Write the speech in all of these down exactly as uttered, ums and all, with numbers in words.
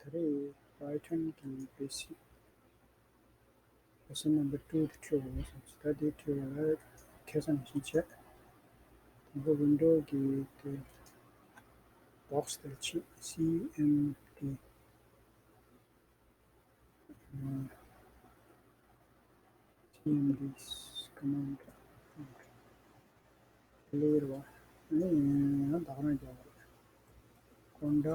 ད་རེས་Python་གི་basic lesson number two་དེ་ཁྲིད་དགོས་སོང་། ད་དེ་ཁྲིད་པ་ལ་ཁ་སང་ནས་བྱས། དང་པོ་window་གི་དེ་box་དེར་ཕྱིན། C M D C M D command clear་བ། ཨ་ནི་ཡང་ད་ག་རང་རྒྱག་པ་རེད། conda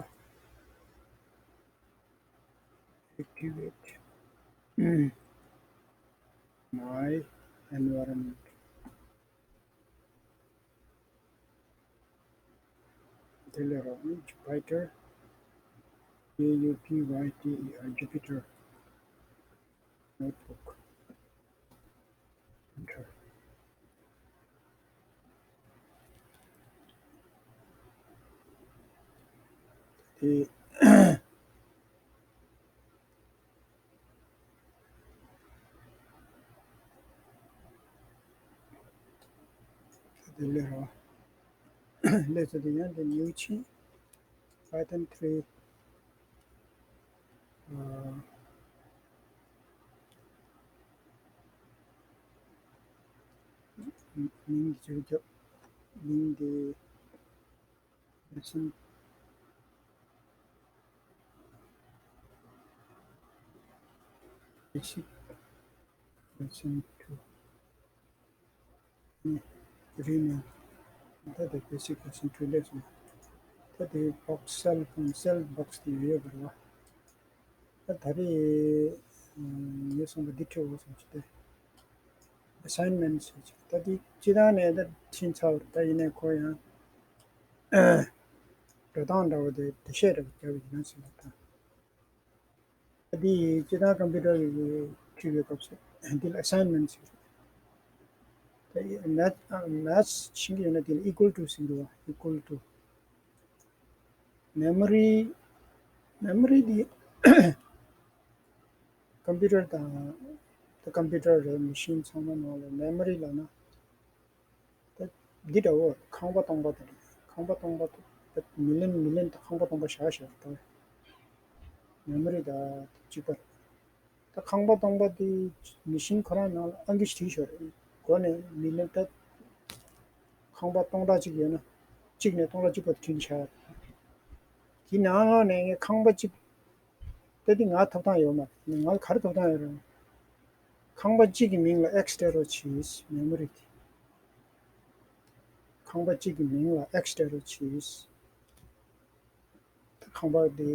activate my environment། དེ་ལས་རོགས་ནི་Jupyter J U P Y T E R Jupyter notebook enter། དེ་དེ་ལས་རོགས། ལས་ཚོ་དེ་ཡང་དེ་new་ཕྱིན། Python three། ཨ། མིང་བཅོས་རྒྱབ། མིང་དེ་version basic version two། ཨ་ནི་rename། ད་དེ་basic version two་ལས་སོང་། ད་དེ་box cell་ཁོང་cell box་དེ་ཡོད་ཡོད་པ་རེད་བ། ད་ད་རེས་ངས་གསུངས་པ་འདི་ཁྲིད་དགོས་སོང་ཅི་སྟེ། assignment་ཟེར་ཅིག་ད་འདི་སྤྱི་བཏང་ནས་ད་ཕྱིན་ཚར་བ་རེད། ད་ཡིན་ནའི་ཁོ་ཡང་འགྲོ་སྟངས་འདྲ་བོ་དེ་འགྲེལ་བཤད་འདྲ་བོ་རྒྱབ་ཡིན་ན་ཟེར་བ་དང་། ད་འདི་སྤྱི་བཏང་computer་ཡི་ཁྲིད་པའི་སྐབས་སུ་འདི་ལ་assignment་ཟེར། ད་math math་ཤེས་ཀྱི་ཡོད་ན་འདི་ལ་equal to་ཟེར་འདུག་བ། equal to memory memory་འདི་computer་དང་ད་computer་རེད། machine་ཚང་མ་ནང་ལ་memory་ལབ་ན་ད་འདི་འདྲ་བོ། ཁང་པ་སྟོང་པ་དང་ཁང་པ་སྟོང་པ་ད་million million་ད་ཁང་པ་སྟོང་པ་བཞག་བཞག་ད་memory་ད་གཅིག་པ་རེད། ད་ཁང་པ་སྟོང་པ་དེ་machine་ཁོ་རང་ནང་ལ་ཨང་ཀི་ཞིག་བྲིས་ཤོག་རེད། སྒོ་ནས་million་ད་ཁང་པ་སྟོང་ཕྲག་གཅིག་ཡོད་ན་གཅིག་ནས་སྟོང་ཕྲག་གཅིག་བར་དུ་བྲིས་ནས་བཞག་ཡ་རེད། དེའི་ནང་ལོགས་ནས་ངས་ཁང་པ་གཅིག་ད་འདི་ང་ཐོབ་ཐང་ཡོད་མ་རེད། ང་ལ་ག་རེ་ཐོབ་ཐང་ཡོད་རེད། ཁང་པ་གཅིག་གི་མིང་ལ་X་སྤྲད་རོགས་གྱིས། memory་དེ། ཁང་པ་གཅིག་གི་མིང་ལ་X་སྤྲད་རོགས་གྱིས། ད་ཁང་པ་དེ་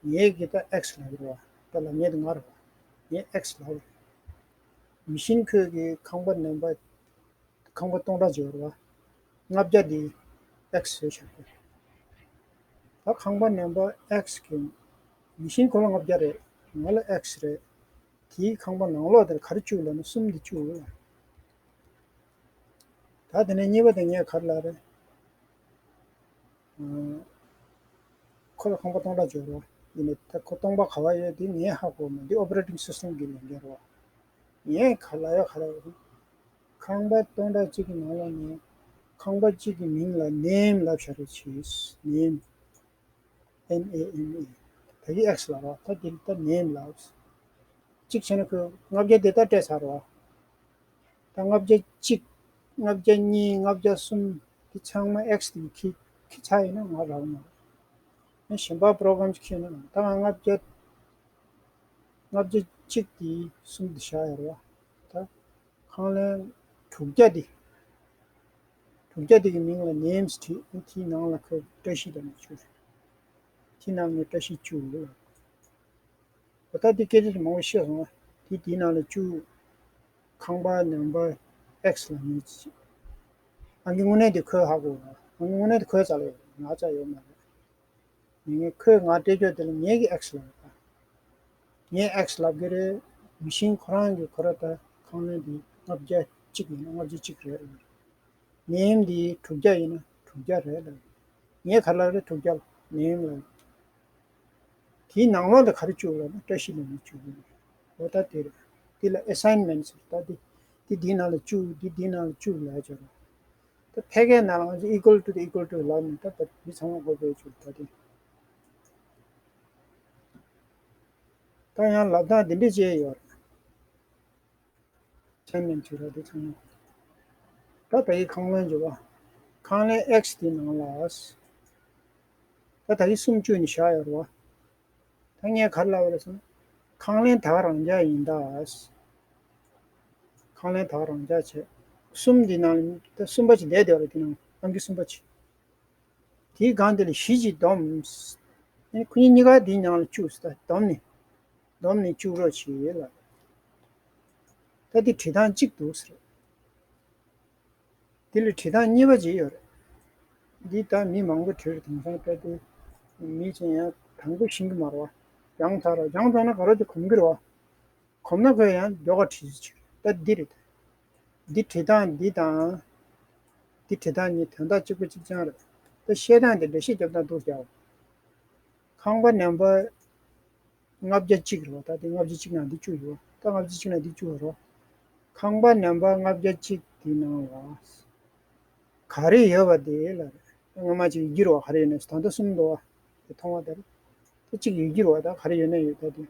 ངེད་ཀྱི་ད་X་ལབ་རེད་བ། ད་ལབ་མཁན་དེ་ང་རེད་བ། ངས་X་ལབ་རེད། machine་ཁོས་ཀྱི་ཁང་པ་ནང་པ་ཁང་པ་སྟོང་ཕྲག་ཅིག་ཡོད་རེད་བ། ལྔ་བརྒྱ་འདི་X་བཟོས་བཞག་གི་རེད། ད་ཁང་པ་ནང་པ་X་གི་machine་ཁོ་ལ་ལྔ་བརྒྱ་རེད། ང་ལ་X་རེད། དེའི་ཁང་པ་ནང་ལོགས་དེར་ག་རེ་བཅུག་ལབ་ན་གསུམ་འདི་བཅུག་ལ། ད་དེ་ནས་གཉིས་པ་དེ་ངས་ག་རེ་ལབ་རེད། ཨ། ཁོ་ལ་ཁང་པ་སྟོང་ཕྲག་ཅིག་ཡོད་རེད་བ། ཡིན་ནའི་ད་ཁོ་སྟོང་པ་ག་པར་ཡོད་དེ་ངས་ཧ་གོ་མེད། འདི་operating system་གི་ལས་འགན་རེད་བ། ངས་ག་ལབ་ཡ་ག་ལབ་ཡ་རེད། ཁང་པ་སྟོང་ཕྲག་གཅིག་གི་ནང་ལོགས་ནས་ཁང་པ་གཅིག་གི་མིང་ལ་name་ལབ་བཞག་རོགས་གྱིས། name། N A M E། ད་གི་X་ལབ་རོགས། ད་འདི་ད་name་ལབ། གཅིག་བྱས་ན་ཁོས་ལྔ་བརྒྱ་དེ་ད་སྤྲད་ཚར་རོགས། ད་ལྔ་བརྒྱ་གཅིག་ལྔ་བརྒྱ་གཉིས། ལྔ་བརྒྱ་གསུམ། དེ་ཚང་མ་X་དེ་ཁྱི་ཁྱི་ཚ་ཡིན་ན་ང་རག་མ་རེད། གཞན་པ་program་ཅིག་ཁྱེར་ན་ད་ང་ལྔ་བརྒྱ་ལྔ་བརྒྱ་གཅིག་དེ་གསུམ་དེ་བཞག་ཡོད་རེད་བ། ད་ཁང་ལན་དྲུག་བརྒྱ་དེ། དྲུག་བརྒྱ་དེ་གི་མིང་ལ་names་བྲིས། དེའི་ནང་ལ་ཁོས་བཀྲ་ཤིས་དང་བཅུག་དེའི་ནང་ནས་བཀྲ་ཤིས་བཅུག་ལ། འོ་ད་དེ་སྐད་ཆ་མང་པོ་བཤད་སོང་ང་། དེ་དེའི་ནང་ལ་བཅུག་ཁང་པ་ནང་པ་X་ལ་ངས་ཅི། ཨང་ཀི་དངོས་གནས་དེ་ཁོས་ཧ་གོ་ང་། ཨང་ཀི་དངོས་གནས་དེ་ཁོའི་རྩ་ལ་ཡོད། ང་རྩ་ཡོད་མ་རེད། ངས་ཁོས་ང་སྤྲད་རྒྱུ་དེ་ལ་ངེད་ཀྱི་X་ལབ་ཡོད་པ། ངས་X་ལབ་ཀྱི་རེད། མི་ཤིན་ཁོ་རང་གི་ཁོ་ར་ད་ཁང་ལན་དེ་ལྔ་བརྒྱ་གཅིག་ཡིན་ན་ལྔ་བརྒྱ་གཅིག་རེད། name་དེ་དྲུག་བརྒྱ་ཡིན་ན་དྲུག་བརྒྱ་རེད་ལབ། ངས་ག་ལབ་རེད། དྲུག་བརྒྱ་ལ་name་ལབ། དེའི་ནང་ལོགས་ལ་ག་རེ་བཅུག་ལབ་ན་བཀྲ་ཤིས་ལབ་ནས་བཅུག་གི་རེད། འོ་ད་དེ་རེད། དེ་ལ་assignment་ཟེར། ད་དེ་དེ་དེའི་ནང་ལ་བཅུག་དེ་དེའི་ནང་ལ་བཅུག་ལབ་ཡ་ཅིག་རེད། ད་ཕལ་སྐད་ནང་ལ་ང་ཚོ་equal to་དེ་equal to་ལབ་ནས་ད་ད་མི་ཚང་མ་གོ་བོ་བཅུག་ད་དེ། ད་ཡང་ལབ་སྟངས་འདི་འདྲས་བྱས་ཡོད་རེད། ཆེན་མིན་ཆུ་ར་དེ་ཚང་མ། ད་ད་ཡི་ཁང་ལན་བརྗོད་པ། ཁང་ལན་ཨེགས་དེ་ནང་ལ། ད་ད་ཡི་གསུམ་བཅུག་ནས་བཞག་ཡོད་རེད་བ། ད་ངས་ག་རེ་ལབ་པ་རེད་ཟེར་ན། ཁང་ལན་ད་ག་རང་འཇགས་ཡིན་ད། ཁང་ལན་ད་ག་རང་འཇགས་བྱས། གསུམ་འདི་ནང་ལ་ད་གསུམ་པ་ཅིག་བསྡད་བསྡད་པ་རེད། དེ་ནང་ཨང་ཀི་གསུམ་པ་ཅིག་དེའི་སྒང་དེ་ལ་བཞི་ཅིག་བསྡོམས། ཨེ་ཁོ་གཉིས་གཉིས་ཀ་དེའི་ནང་ལ་བཅུག་ཟེར། ད་བསྡོམས་ནས། བསྡོམས་ནས་བཅུག་རོགས་བྱེད་ལ། ད་དེ་བྲིས་སྟངས་གཅིག་འདུག་ཟེར། དེ་ལ་བྲིས་སྟངས་གཉིས་པ་ཅིག་ཡོད་རེད། འདི་ད་མི་མང་པོ་བྲིས་རེད། དེང་སང་ད་དེ་མི་ཚོ་ཡང་དང་པོ་ཤེས་ཀྱི་མ་རེད་བ། སྦྱངས་ཚར་ར། སྦྱངས་ཚར་ན་ག་རེ་དེ་གོམས་ཀྱི་རེད་བ། གོམས་ན་ཁོས་ཡང་མགྱོགས་པོ་བྲིས་ཚུལ་ཅིག་ད་འདི་རེད། འདི་བྲིས་སྟངས་འདི་དང་། འདི་བྲིས་སྟངས་གཉིས་དོན་དག་གཅིག་པ་གཅིག་རྐྱང་རེད། ད་བཤད་སྟངས་འདི་འགྲེལ་བཤད་རྒྱབ་སྟངས་འདུག་ཀྱང་། ཁང་པ་ནམ་བར་ལྔ་བརྒྱ་གཅིག་རེད་བ། ད་འདི་ལྔ་བརྒྱ་གཅིག་ནང་འདི་བཅུག་ཡོད། ད་ལྔ་བརྒྱ་གཅིག་ནང་འདི་བཅུག་ཡོད་རེད། ཁང་པ་ནམ་བར་ལྔ་བརྒྱ་གཅིག་འདི་ནང་ལ། ག་རེ་ཡོད་པ་དེ་ལ་རེད། སྔོན་མ་ཅིག་ཡོད་ཀྱི་རེད་བ། ག་རེ་ཡོད་ན་ད་ལྟ་གསུམ་འདུག་བ། དེ་མཐོང་བ་དེ་རེད། ད་གཅིག་ཡོད་ཀྱི་རེད་བ། ད་ག་རེ་ཡོད་ན་ཡོད། ད་དེ་ད་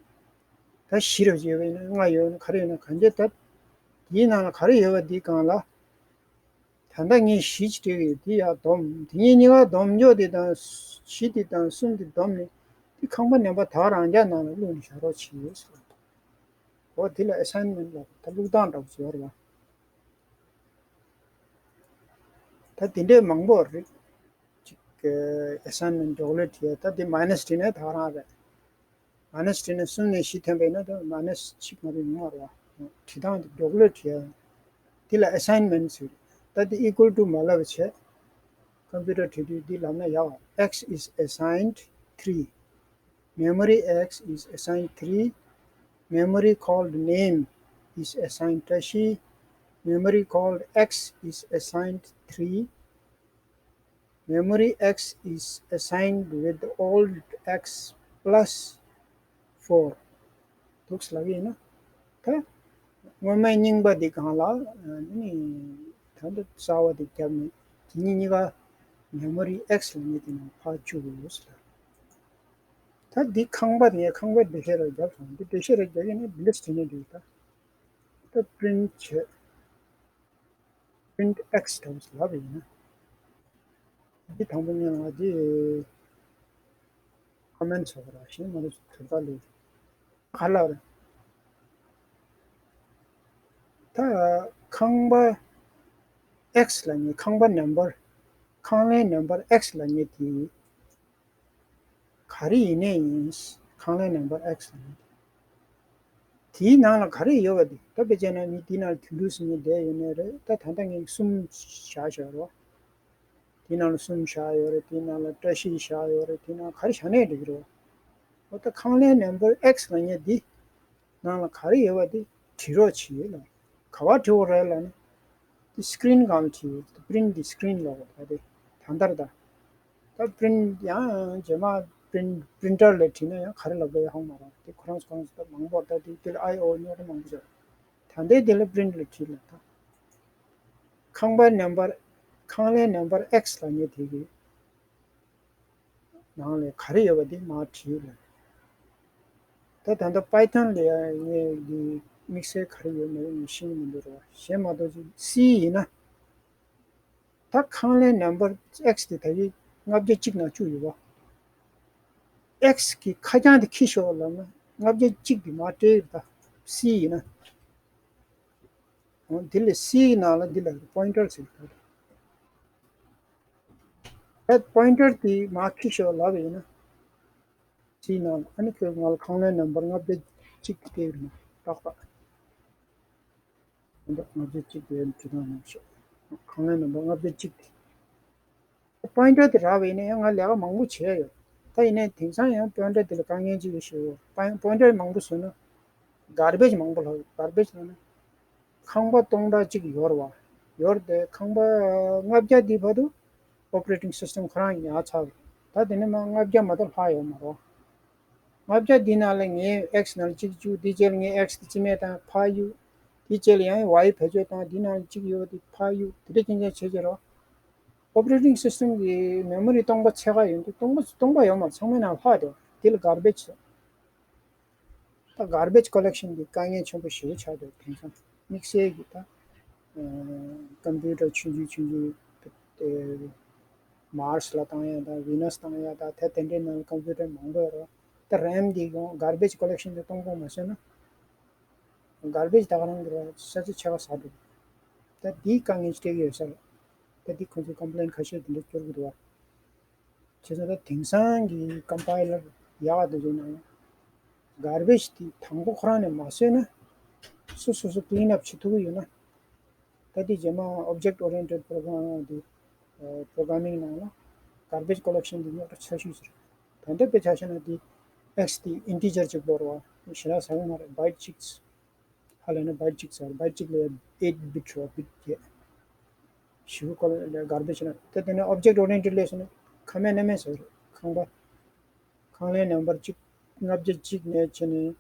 བཞི་རེ་ཡོད་པ་ཡིན་ན། ལྔ་ཡོད་ན་ག་རེ་ཡོད་ན། གང་ཅི་ད་དེའི་ནང་ལ་ག་རེ་ཡོད་པ་དེའི་སྒང་ལ། ད་ལྟ་ངས་བཞི་ཅིག་སྤྲད་ཀྱི་ཡོད། དེ་ཡར་བསྡོམས། དེ་གཉིས་གཉིས་ཀ་བསྡོམས་ཆོག་དེ་དང་། བཞི་དེ་དང་གསུམ་དེ་བསྡོམས་ནས་དེ་ཁང་པ་ནམ་བར་ད་ག་རང་འཇགས་ནང་ལ་བླུགས་ནས་བཞག་རོགས་བྱེད་ཟེར། འོ་དེ་ལ་ཨེ་སའིན་མེན་ཊི་ལབ། ད་བླུགས་སྟངས་འདྲ་པོ་ཅིག་ཡོད་རེད་བ། ད་དེ་འདྲས་མང་པོ་རེད། ཅིག་ཨེ་སའིན་མེན་ཊི་མགྱོགས་ལོས་བྲིས་ཡ། ད་དེ་མའི་ནས་བྲིས་ན་ད་ག་རང་རེད། མའི་ནས་བྲིས་ན་གསུམ་ནས་བཞི་ཐོན་པ་ཡིན་ན་ད་མའི་ནས་གཅིག་མ་གཏོགས་ཡོང་མ་རེད་བ། བྲིས་སྟངས་དེ་མགྱོགས་ལོས་བྲིས་ཡ། དེ་ལ་ཨེ་སའིན་མེན་ཊི་ཟེར། ད་དེ་ཨི་ཀུལ་ཊུ་མ་ལབ་བྱས། ཀམ་པུ་ཊར་བྲིས་དུས་འདི་ལབ་ན་ཡག་བ། X is assigned three. Memory X is assigned three. Memory called name is assigned བཀྲ་ཤིས. Memory called X is assigned three. Memory X is assigned with old X plus four. འདུག་ལབ་ཡིན་ན། ད་སྔོན་མའི་རྙིང་པ་འདི་སྒང་ལ་ནི་ད་ལྟ་གསར་པ་འདི་བརྒྱབ་ནས་དེ་གཉིས་གཉིས་ཀ་མེ་མོ་རི་ཨེགས་ལབ་མཁན་དེ་ནང་ཕར་བཅུག་དགོས་ཟེར། ད་འདི་ཁང་པ་ནས་ཁང་པའི་འགྲེལ་བཤད་རེ་བརྒྱབ་སོང་། འདི་འགྲེལ་བཤད་རེ་རྒྱག་གི་ནི་འདི་འདྲས་བྱས་ནས་འདུག་ད་ད་པི་རིན་ཊི་བྱས། པི་རིན་ཊི་ཨེགས་འདྲ་བོ་ཞིག་ལབ་པ་ཡིན་ན། འདི་དང་པོ་ཉན་ལ་འདི་ཀོ་མེན་ཊི་བྱ་དགོས་ར། གཞན་མ་གཏོགས་དོན་དག་ལས་ག་ལ་རེད། ད་ཁང་པ་ཨེགས་ལབ་མཁན། ཁང་པ་ནམ་བར། ཁང་ལན་ནམ་བར་ཨེགས་ལབ་མཁན་དེ། ག་རེ་ཡིན་ནའི་ཡིན། ཁང་ལན་ནམ་བར་ཨེགས་ལབ་མཁན་དེ། དེའི་ནང་ལ་ག་རེ་ཡོད་པ་དེ། ད་དཔེ་བྱས་ན་མི་དེའི་ནང་ལ་དོན་གྲུབ་ཟེར་མཁན་བསྡད་ཡོད་ནའི་རེད། ད་ད་ལྟ་ངས་གསུམ་བཞག་བཞག་རོགས། དེའི་ནང་ལ་གསུམ་བཞག་ཡོད་རེད། དེའི་ནང་ལ་བཀྲ་ཤིས་བཞག་ཡོད་རེད། དེའི་ནང་ག་རེ་བཞག་ནའི་འགྲིག་གི་རེད། འོ་ད་ཁང་ལན་ནམ་བར་ཨེགས་ལབ་མཁན་འདི་ནང་ལ་ག་རེ་ཡོད་པ་དེ་བྲིས་རོགས་བྱེད་ལ། ག་པར་བྲིས་དགོས་རེད་ལབ་ན། དེ་སི་ཀི་རིན་སྒང་ལ་བྲིས་ཡོད། དེ་པི་རིན་ཊི་དེ་སི་ཀི་རིན་ལབ་དགོས་རེད། ད་དེ་ད་ལྟར་ད། ད་པི་རིན་ཊི་ཡང་རྗེས་མ་པི་རིན་ཊི་པི་རིན་ཊར་ལ་བྲིས་ན་ཡང་ག་རེ་ལབ་དགོས་ཡ་ཧ་གོ་མ་རེད། དེ་ཁོ་རང་ཚོ་གང་ཚོ་ད་མང་པོ། ད་དེ་དེ་ལ་ཨའི་ཨོ་ཉོ་རེ་མང་པོ་བྱས། ད་ལྟའི་དེ་ལ་པི་རིན་ཊི་ལ་བྲིས་ལ། ད་ཁང་པ་ནམ་བར། ཁང་ལན་ནམ་བར་ཨེགས་ལབ་མཁན་དེ་གི་ནང་ལ་ག་རེ་ཡོད་པ་དེ་མར་བྲིས་ལ། ད་ད་ལྟ་པའི་ཐོན་ལ་ཡང་ངས་འདི་དམིགས་བསལ་ག་རེ་ཡོད་མེད་ངས་ཤེས་ཀྱི་མི་འདུག་ར། གཞན་མ་གཏོགས་ཅིག་སི་ཡིན་ན། ད་ཁང་ལན་ནམ་བར་ཨེགས་དེ་ད་གི་ལྔ་བརྒྱ་གཅིག་ནང་བཅུག་ཡོད་པ། ཨེགས་ཀྱི་ཁ་བྱང་དེ་འཁྱེར་ཤོག་ལབ་ན་ལྔ་བརྒྱ་གཅིག་དེ་མར་སྤྲད་ཡོད། ད་སི་ཡིན་ན། འོ་འདི་ལ་སི་ཡི་ནང་ལ་འདི་ལ་པོ་ཡིན་ཊར་ཟེར་གི་རེད། ད་པོ་ཡིན་ཊར་དེ་མར་འཁྱེར་ཤོག་ལབ་པ་ཡིན་ན། སི་ནང་ལ་ཨ་ནི་ཁོས་ང་ལ་ཁང་ལན་ནམ་བར་ལྔ་བརྒྱ་གཅིག་དེ་སྤྲད་ཡོད་ན་ཏག་ཏག་ལྔ་བརྒྱ་གཅིག་དེ་བྲིས་སྟངས་ནང་ཤོག་ཁང་ལན་ནམ་བར་ལྔ་བརྒྱ་གཅིག་དེ། པོ་ཡིན་ཊར་དེ་རག་པ་ཡིན་ན་ཡང་ང་ལས་ཀ་མང་པོ་བྱས་ཡོད། ད་ཡིན་ནའི་དེང་སང་ཡང་པོ་ཡིན་ཊར་དེ་ལ་དཀའ་ངལ་ཅིག་ཡོད་ཤག་པོ་ཡིན་པོ་ཡིན་ཊར་མང་པོ་བཟོས་ན་གར་བེཇ་མང་པོ་ལྷག་གར་བེཇ་ལབ་ན་ཁང་པ་སྟོང་ཕྲག་གཅིག་ཡོད་རེད་བ། ཡོད་རེད་དེ་ཁང་པ་ལྔ་བརྒྱ་དེའི་བར་དུ་ཨོ་པ་རེ་ཊིང་སི་སི་ཊམ་ཁོ་རང་ཡར་ཚར་རེད། ད་དེ་ནས་མར་ལྔ་བརྒྱ་མ་གཏོགས་ལྷག་ཡོད་མ་རེད། ལྔ་བརྒྱ་འདི་ནང་ལ་ངས་ཨེགས་ནང་ལ་གཅིག་བཅུག་དེའི་རྗེས་ལ་ངས་ཨེགས་དེ་རྩིས་མེད་བཏང་ཕར་གཡུག་དེའི་རྗེས་ལ་ཡང་ཝའི་བེད་སྤྱོད་བཏང་། འདི་ནང་ལ་གཅིག་ཡོད་དེ་ཕར་གཡུག་དེ་འདྲ་རྐྱང་རྐྱང་བྱེད་ཀྱི་རེད། ཨོ་པ་རེ་ཊིང་སི་སི་ཊམ་གི་མེ་མོ་རི་སྟོང་པ་ཕྱེད་ཀ་ཡོད་འདུག་སྟོང་པ་སྟོང་པ་ཡོད་མ་རེད། ཚང་མའི་ནང་ལྷག་བསྡད་པ་དེ་ལ་གར་བེཇ་ཟེར། ད་garbage collection འདི་དཀའ་ངལ་ཆེན་པོ་ཞེ་པོ་ཆགས་འདུག་དེང་སང་དམིགས་བསལ་གྱི་ད་ཨ་computer ཆུང་ཆུང་ཆུང་ཆུང་དེ་Mars ལ་བཏང་ཡ་དང་Venus བཏང་ཡ་དང་དེ་དེ་འདྲའི་ནང་computer མང་པོ་ཡོད་རེད། ད་RAM འདི་ཡང་garbage collection འདི་གཏོང་གཏོང་མ་བྱས་ན་garbage ད་ག་རང་གི་ར་ས་ཆ་ཆེ་བ་ཟ་འདུག་ད་འདིའི་དཀའ་ངལ་ཅིག་སྤྲད་ཀྱི་ཡོད་ས་རེད། ད་འདི་ཁོང་ཚོས་complain ཁ་ཤས་འདི་འདྲ་སྐྱོར་གྱི་འདུག་བ། བྱས་ཙང་ད་དེང་སང་གི་compiler ཡག་ག་འདུག་ཟེར་ན་garbage དེ་དང་པོ་ཁོ་རང་ནས་མ་བཟོས་ན་སོ་སོ་སོ་clean up བྱེད་ཐུབ་ཀྱི་ཡོད་ན། ད་དེ་རྗེས་མ་object oriented program དེ་ཨ་programming ནང་ལ་garbage collection དེ་རྙོག་དྲ་ཆེ་ཤོས་ཤིག་རེད། ད་ལྟ་དཔེ་ཆ་བཞག་ན་དེ་X དེ་integer གཅིག་པོ་རེད་བ། ཞེ་དྲག་ཟ་གི་མ་རེད། byte གཅིག་ཧ་ལས་ན་byte གཅིག་ཟེར། byte གཅིག་ལ་eight bit རེད་བ། bit བརྒྱད། ཞེ་པོ་ཀོ་ལ་garbage ན་ད་དེ་ནས་object oriented ལས་སོང་ན་ཁ་མེད་ན་མེད་ཟེར། ཁང་པ་ཁང་ལན་number གཅིག་ལྔ་བརྒྱ་གཅིག་ནས་བྱས་ནས་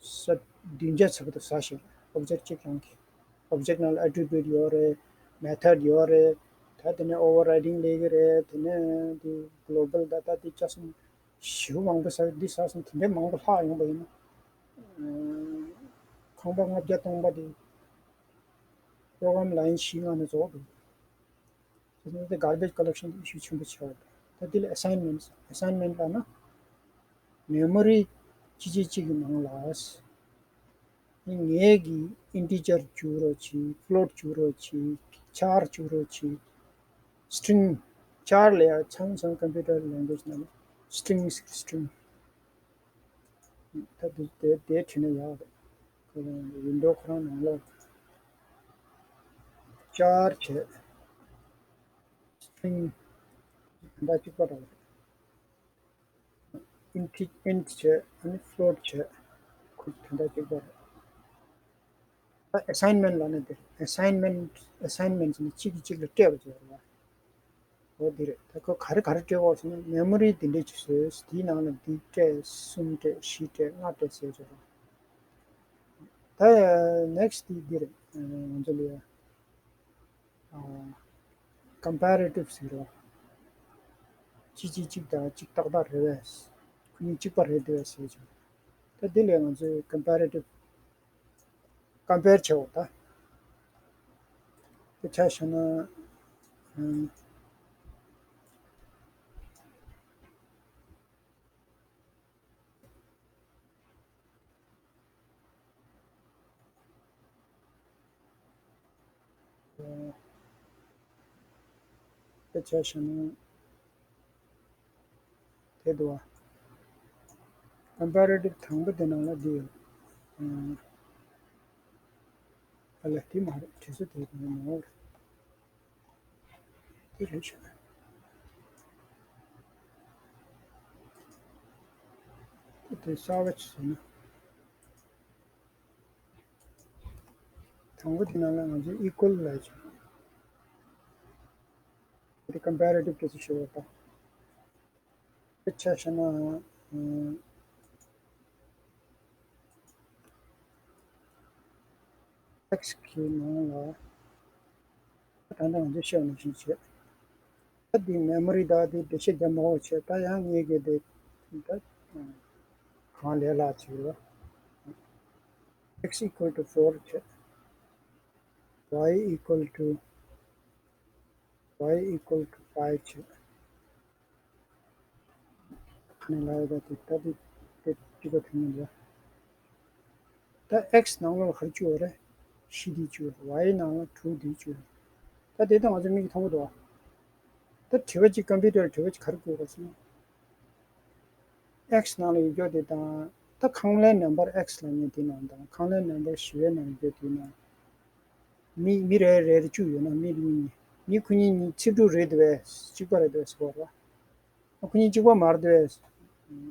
ས་བདུན་བརྒྱ་ཚབ་ཏུ་ཟ་ཞེས། object གཅིག་རང་གི་object ནང་ལ་attribute ཡོད་རེད། method ཡོད་རེད། ད་དེ་ནས་overriding ལས་ཀྱི་རེད། དེ་ནས་དེ་global data དེ་ཆ་སོང་ཞེ་པོ་མང་པོ་ཟ། འདི་ཟ་སོང་དེ་འདྲའི་མང་པོ་ལྷག་ཡོང་པ་ཡིན་ན་ཁང་པ་ལྔ་བརྒྱ་སྟོང་པ་དེ་program line བཞི་ལྔ་ནས་རྫོགས་འདུག་དེ་ནས་དེ་garbage collection issue ཆེན་པོ་ཆགས་འདུག་ད་འདི་ལ་assignment assignment ལབ་ན་memory གཅིག་གཅིག་གཅིག་གི་ནང་ལ་ངེད་ཀྱི་integer བཅུག་རོགས་གྱིས། float བཅུག་རོགས་གྱིས། char བཅུག་རོགས་གྱིས། string char ལ་ཡང་ཚང་ཚང་computer language ནང་ལ་string string ད་དེ་དེ་དེ་བྲིས་ན་ཡག་རེད། ཁོ་རང་window ཁོ་རང་ནང་ལ་char བྱས། string དེ་འདྲ་གཅིག་པ་རེད། int int བྱས། ཨ་ནི་float བྱས། ཁོ་དེ་འདྲ་གཅིག་པ་རེད། ད་assignment ལབ་ན་དེ་assignment assignment ཟེར་ན་གཅིག་གིས་གཅིག་ལ་སྤྲད་པ་བྱས་རེད་བ། འོ་འདི་རེད། ད་ཁོ་ག་རེ་ག་རེ་སྤྲད་དགོས་ཟེར་ན་memory འདི་འདྲས་ཅིག་བཟོས། དེའི་ནང་ལ་འདི་སྤྲད། གསུམ་སྤྲད། བཞི་སྤྲད། ལྔ་སྤྲད་ཟེར་བྱས་རེད། ད་next འདི་འདི་རེད། ང་ཚོ་ལ་ཡ་comparative ཟེར་རོ། གཅིག་གཅིག་གཅིག་དང་གཅིག་ཏག་ཏག་རེད་པས། ཁོ་གཉིས་གཅིག་པ་རེད་འདུག་ཟེར་བྱས། ད་འདི་ལས་ང་ཚོས་comparative compare བྱེད་འོ་ད། དཔེ་ཆ་བཞག་ན། ཨ། དཔེ་ཆ་བཞག་ན། དེ་འདུག་བ། comparative དང་པོ་དེ་ནང་ལ་འདི་ཡོད། ཨ་ལ་དེ་མ་རེད། དྲི་ཟ་དེ་དེ་མ་རེད། དེ་རེད་ཤག་དེ་དེ་གསར་པ་ཅིག་བཟོས་ན། དང་པོ་དེ་ནང་ལ་ང་ཚོས་equal ལབ་ཀྱང་། དེ་comparative དེ་ཚོ་ཞུ་བ་དང་། དཔེ་ཆ་བཞག་ན། text གི་ནང་ལ། ད་ལྟ་ང་ཚོས་བཤད་ནང་བཞིན་བྱས། ད་འདི་memory དང་འདི་འགྲེལ་བཤད་རྒྱབ་མ་དགོས་བྱས། ད་ཡང་ངེད་ཀྱི་འདི་ད་གང་ལས་སླ་ཅིག་རེད། X equal to four བྱས། Y equal to Y equal to five བྱས། ཁ་ནས་ལབ་ཡོད་པ་དེ་ད་དེ་དེ་གཅིག་པ་དེ་ཉིད་རེད། ད་X ནང་ལོགས་ལ་ག་རེ་བཅུག་ཡོད་རེད། བཞི་འདི་བཅུག་ཡོད་རེད། Y ནང་ལ་དྲུག་འདི་བཅུག་ཡོད་རེད། ད་དེ་ད་ང་ཚོ་མིག་གིས་མཐོང་གི་འདུག་ཨ། ད་དྲི་བ་གཅིག computer དྲི་བ་གཅིག་ག་རེ་དགོས་པ་ཟེར་ན། X ནང་ལ་ཡོད་རྒྱུ་དེ་དང་ད་ཁང་གླའི་number X ལབ་མཁན་དེ་ནང་དང་ཁང་གླའི་number བཞི་པའི་ནང་ཡོད་རྒྱུ་དེ་ནང་། མི་མི་རེ་རེ་རེ་བཅུག་ཡོད་ན་མི་གཉིས། མི་ཁོ་གཉིས་གཉིས་ཚིག་འབྲུ་རེད་འདུག་གས། གཅིག་པ་རེད་འདུག་གས་ཟེར་བ་རེད། ཁོ་གཉིས་གཅིག་པ་མ་རེད་འདུག་གས།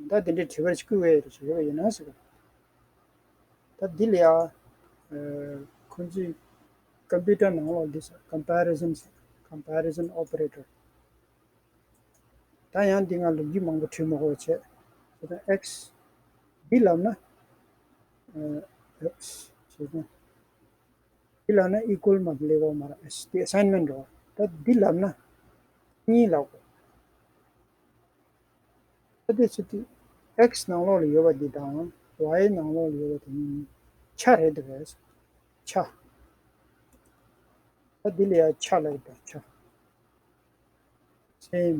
ད་དེ་འདྲའི་དྲི་བར་བསྐུལ་བས་རེད་ཟེར་བ་ཡིན་ན་ཟེར་བ། ད་འདི་ལ་ཡ། ཁོ་ཚོས་computer ནང་ལོགས་འདི་ཟེར་comparison ཟེར། comparison operator ད་ཡང་འདི་ང་ལོ་རྒྱུས་མང་པོ་བྲིས་མ་དགོས་བྱས། ད་X འདི་ལབ་ན། X ཞེས་ན། འདི་ལབ་ན་equal མ་ལེགས་པ་མ་རེད། འདི་assignment རེད། ད་འདི་ལབ་ན་གཉིས་ལབ་དགོས། ད་དེ་ཚོ་དེ་X ནང་ལོགས་ལ་ཡོད་པ་འདི་དང་ Y་ནང་ལོགས་ལ་ཡོད་པ་དེ་ནི་ཆ་རེད་འདུག་གས། ཆ། ད་འདི་ལ་ཡང་ཆ་ལབ་པ་ཆ། Same,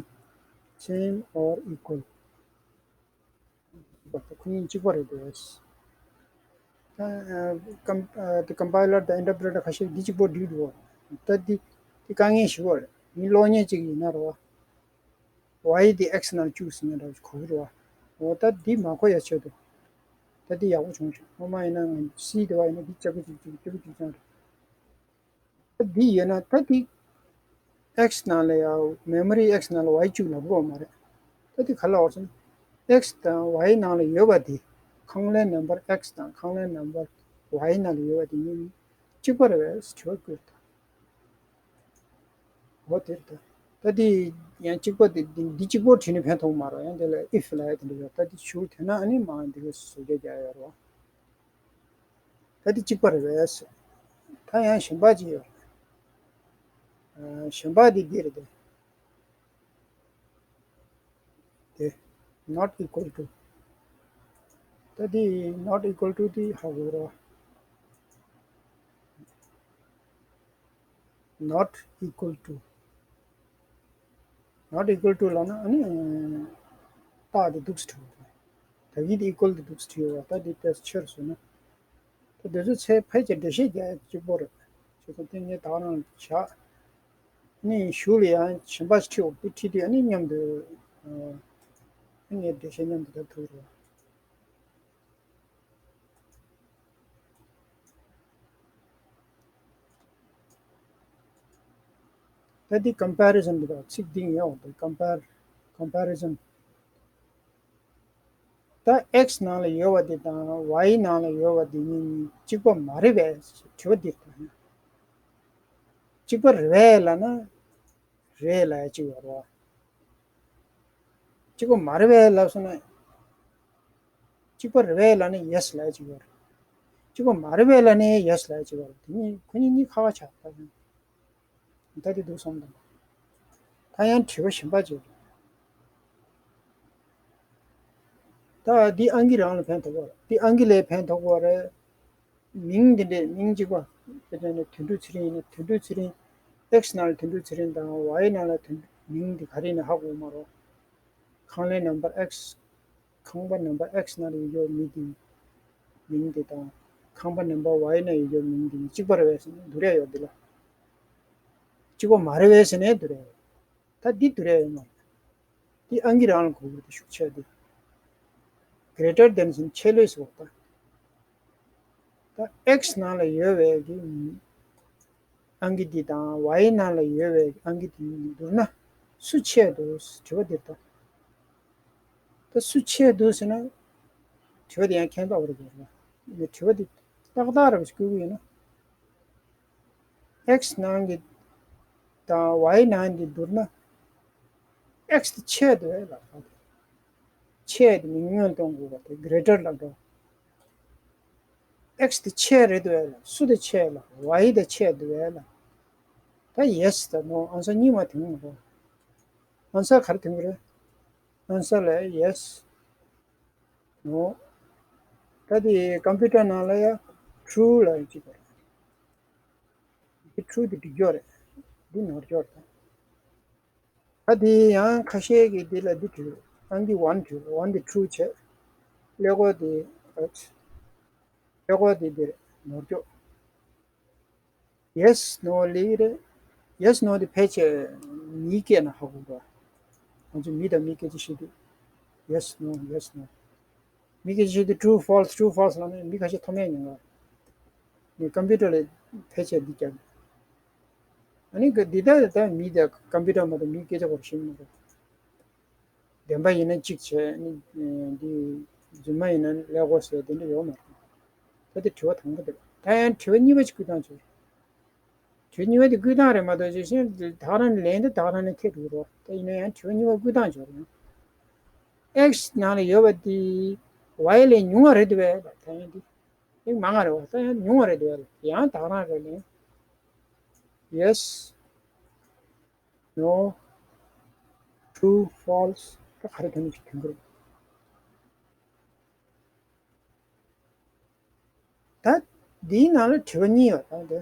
same or equal. ཁོ་གཉིས་གཅིག་པ་རེད་འདུག་གས། ད་ཀམ་ཀམ་པའི་ལར་དང་ཨིན་ཊར་པི་རི་ཊར་ཁ་ཤས་འདི་གཅིག་པོ་བྲིས་འདུག་གས། ད་འདི་འདི་དཀའ་ངལ་ཞིག་རེད། མི་གློག་བརྙན་གཅིག་ཡིན་ན་རེད་བ། Y་འདི་X་ནང་བཅུག་ཟིན་ན་འདྲ་བོ་གོ་གི་རེད་བ། འོ་ད་འདི་མ་གོ་ཡ་ཆེད་དུ། ད་འདི་ཡག་པོ་བྱུང་ཤག་སྔོན་མ་ཡིན་ན་ང་C་འདི་བ་ཡིན་ན་འདི་ལྕགས་པོ་གཅིག་གཅིག་ལྕགས་པོ་གཅིག་ཙམ་རེད། ད་འདི་ཡོད་ན་ད་འདི་X་ནང་ལ་ཡ་མེ་མོ་རི་X་ནང་ལ་Y་བཅུག་ལབ་དགོས་མ་རེད། ད་འདི་ག་ལ་བར་སོང་། X་དང་Y་ནང་ལ་ཡོད་པ་འདི་ཁང་གླའི་ནམ་བར་X་དང་ཁང་གླའི་ནམ་བར་Y་ནང་ལ་ཡོད་པ་འདི་གཉིས་གཅིག་པ་རེད་པས་དྲི་བ་བཀོད་དང་། འོ་དེ་རེད་ད། ད་འདི་ཡང་གཅིག་པ་འདི་འདི་འདི་གཅིག་པོ་བྲིས་ནས་ཕན་ཐོགས་མ་རེད། ཡང་དེ་ལ་if་ལབ་ཡ་དེ་འདྲ་ཡོད། ད་འདི་ཞུ་དེ་ན་ཨ་ནི་མ་འདི་ག་བཟོ་རྒྱ་རྒྱག་ཡོད་རེད་བ། ད་འདི་གཅིག་པ་རེད་པས། ད་ཡང་གཞན་པ་ཅིག་ཡོད་རེད། ཨ་གཞན་པ་འདི་འདི་རེད་དེ། དེ་not equal to། ད་འདི་not equal to་འདི་ཧ་གོ་ར། Not equal to། Not equal to་ལབ་ན་ཨ་ནི་རྟགས་འདི་འདུག་སེ་བྲིས་པ་རེད། ད་གིན་འདི་equal་འདི་འདུག་སེ་བྲིས་པ་ད་འདི་ཏོག་ཙམ་ཆེར་བཟོས་ན། ད་འདི་ཚོ་ཚེ་ཕལ་ཆེར་འགྲེལ་བཤད་རྒྱག་ཡ་གཅིག་པོ་རེད། ཁྱེད་ཚོ་དེ་ངས་ད་རང་བྱ། ནི་གཞུག་ལ་ཡང་གཞན་པ་ཞིག་ཁྲིད་འོང་། དེ་ཁྲིད་དུས་ཨ་ནི་མཉམ་དུ་ཨ་ནི་འགྲེལ་བཤད་མཉམ་དུ་རྒྱབ་ཐུབ་རེད། ད་འདི་comparison་འདི་དང་ཚིག་འདི་ངས་འོང་དེ་compare comparison། ད་X་ནང་ལ་ཡོད་པ་འདི་དང་Y་ནང་ལ་ཡོད་པ་འདི་གཉིས་གཅིག་པ་མ་རེད་པས་དྲི་བ་འདི་དང་། གཅིག་པ་རེད་པས་ལབ་ན་རེད་ལབ་ཡ་གཅིག་ཡོད་རེད་བ། གཅིག་པ་མ་རེད་པས་ལབ་སོང་ན། གཅིག་པ་རེད་པས་ལབ་ན་yes་ལབ་ཡ་གཅིག་ཡོད་རེད། གཅིག་པ་མ་རེད་པས་ལབ་ན་yes་ལབ་ཡ་གཅིག་ཡོད་རེད། དེ་གཉིས་ཁོ་གཉིས་གཉིས་ཁ་ཁ་ཆགས་ད། ད་དེ་འདུག་སོང་དང་། ད་ཡང་དྲི་བ་གཞན་པ་ཅིག་རེད། ད་འདི་ཨང་ཀི་རང་ལ་ཕན་ཐོགས་པ་རེད། འདི་ཨང་ཀི་ལ་ཕན་ཐོགས་པ་རེད། མིང་འདི་འདྲས་མིང་གཅིག་པ། དཔེར་ན་དོན་གྲུབ་ཚེ་རིང་ཡིན་ན་དོན་གྲུབ་ཚེ་རིང་། X་ནང་ལ་དོན་གྲུབ་ཚེ་རིང་དང་Y་ནང་ལ་དོན་མིང་འདི་ག་རེ་ཡིན་ན་ཧ་གོ་མ་རེད། ཁང་གླའི་ནམ་བར་X། ཁང་པ་ནམ་བར་X་ནང་ལ་ཡོད་ཡོད་མི་འདི་མིང་འདི་དང་། ཁང་པ་ནམ་བར་Y་ནང་ཡོད་ཡོད་མིང་འདི་གཅིག་པ་རེད་པས་ཟེར་ན་བསྡུར་ཡ་ཡོད་འདི་ལ། གཅིག་པ་མ་རེད་པས་ཟེར་ནས་བསྡུར་ཡ་ཡོད། ད་འདི་བསྡུར་ཡ་ཡོད་མ་རེད། འདི་ཨང་ཀི་རང་ལ་གོ་དགོས་ཏེ་ཤུགས་ཆེ་འདི། greater than་ཟེར་ན་ཆེ་ལོས་ཟེར་བ་ད། ད་X་ནང་ལ་ཡོད་པའི་གི་ཨང་ཀི་འདི་དང་Y་ནང་ལ་ཡོད་པའི་ཨང་ཀི་འདི་བསྡུར་ན་སུ་ཆེ་འདུག་དྲི་བ་འདི་ལྟ། ད་སུ་ཆེ་འདུག་ཟེར་ན་དྲི་བ་འདི་ཡང་ཁྱད་མཚར་བ་རེད་འདུག་རེད། དྲི་བ་འདི་ཏག་ཏག་རེད་བ་ཞིག་བསྐུལ་གི་ཡོད་ན། X་ནང་གི་དང་Y་ནང་གི་བསྡུར་ན་X་དེ་ཆེ་འདུག་ལབ་པ་དེ། ཆེ་དེ་མིང་སྔོན་གཏོང་དགོས་པ་དེ་greater་ལབ་འགྲོ། X་དེ་ཆེ་རེད་འདུག་ལ། སུ་དེ་ཆེ་ལ། Y་དེ་ཆེ་འདུག་ལ། ད་yes་དང་no་answer་གཉིས་མ་དེ་མ་རེད། answer་ག་རེ་དེ་མ་རེད། answer་ལ་yes no། ད་དེ་computer་ནང་ལ་ཡ་true་ལ་ཡ་གཅིག་པ་རེད། འདི་true་དེ་འགྲིག་ཡོད་རེད། འདི་ནོར་ཡོད་རེད། ད་དེ་ཡང་ཁ་ཤས་ཀྱིས་འདི་ལ་འདི་བྲིས། ཨང་ཀི་one་བྲིས། one་དེ་true་བྱས། ཀླད་ཀོར་དེ་ཀླད་ཀོར་དེ་འདིར་ནོར་འགྱོ། yes no་ལི་རེད། yes no་དེ་ཕལ་ཆེར་མིའི་སྐད་ནང་ཧ་གོ་འགྲོ། ང་ཚོ་མི་དང་མི་སྐད་ཆ་བཤད་དུས་yes no yes no། མི་སྐད་ཆ་བཤད་དུས་true false true false་ལབ་ནས་མི་ཁ་ཤས་མཐོང་མེད་ཉན་ག་ནས་computer་ལ་ཕལ་ཆེར་འདི་རྒྱག་ཨ་ནི་ག་འདི་ལྟར་ད་མི་དང་computer་མ་གཏོགས་མིའི་སྐད་ཆ་བར་ཤེས་མ་རེད། བདེན་པ་ཡིན་ན་གཅིག་བྱས་ནི་འདི་རྫུན་མ་ཡིན་ན་ཀླད་ཀོར་ཟེར་དེ་འདྲ་ཡོད་མ་རེད། ད་དེ་དྲི་བ་དང་པོ་དེ་རེད། ད་ཡང་དྲི་བ་གཉིས་པ་ཅིག་བསྐུལ་སྟངས་བྱས། དྲི་བ་གཉིས་པ་དེ་བསྐུལ་སྟངས་རེད་མ་གཏོགས་ཅི་ཞིག་ད་ག་རང་ལན་དེ་ད་ག་རང་ནས་ཐེབས་འགྲོ་གི་རེད། ད་ཡིན་ན་ཡང་དྲི་བ་གཉིས་པ་བསྐུལ་སྟངས་བྱས་རེད། X་ནང་ལ་ཡོད་པ་དེ་Y་ལས་ཉུང་བ་རེད་འདུག་བས། ད་ཡང་འདི་ཡང་མང་བ་རེད་བ། ད་ཡང་ཉུང་བ་རེད་འདུག་བས། ཡང་ད་ག་རང་རེད་ལན། Yes no true false་ད་ག་རེ་ཐོན་ནས་ཅིག་ཐོན་གི་རེད། ད་འདིའི་ནང་ལ་དྲི་བ་གཉིས་ཡོད་ད་དེ།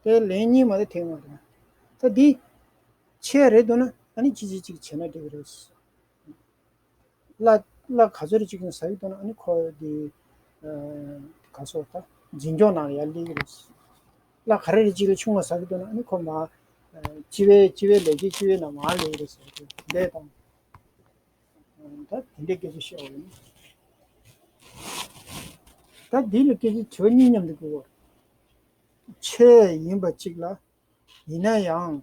དེ་ལན་གཉིས་མ་གཏོགས་ཐེངས་མ་རེད། ད་འདི་ཆེ་རེད་འདུག་ན་ཨ་ནི་ཅི་ཅི་ཅིག་བྱས་ན་འགྲིག་གི་རེད། གླ་གླ་ག་ཚོད་རེ་གཅིག་ནས་ཟ་གི་འདུག་ན་ཨ་ནི་ཁོ་དེ་ག་སོགས་ད་འཛིན་སྐྱོང་ནང་ལ་ཡར་སླེབས་ཀྱི་རེད། གླ་ག་རེ་རེ་གཅིག་ལས་ཆུང་བ་ཟ་གི་འདུག་ན་ཨ་ནི་ཁོ་མ་སྤྱི་བའི་སྤྱི་བའི་ལས་ཀའི་སྤྱི་བའི་ནང་མར་སླེབས་ཀྱི་རེད་ཟེར་གི་འདུག་ད་དེ་འདྲའི་སྐད་ཆ་བཤད་འོ་ཡིན། ད་འདི་ལ་སྐད་ཆ་དྲི་བ་གཉིས་མཉམ་དུ་དགོས་པ། ཆེ་ཡིན་པ་གཅིག་ལ། ཡིན་ན་ཡང་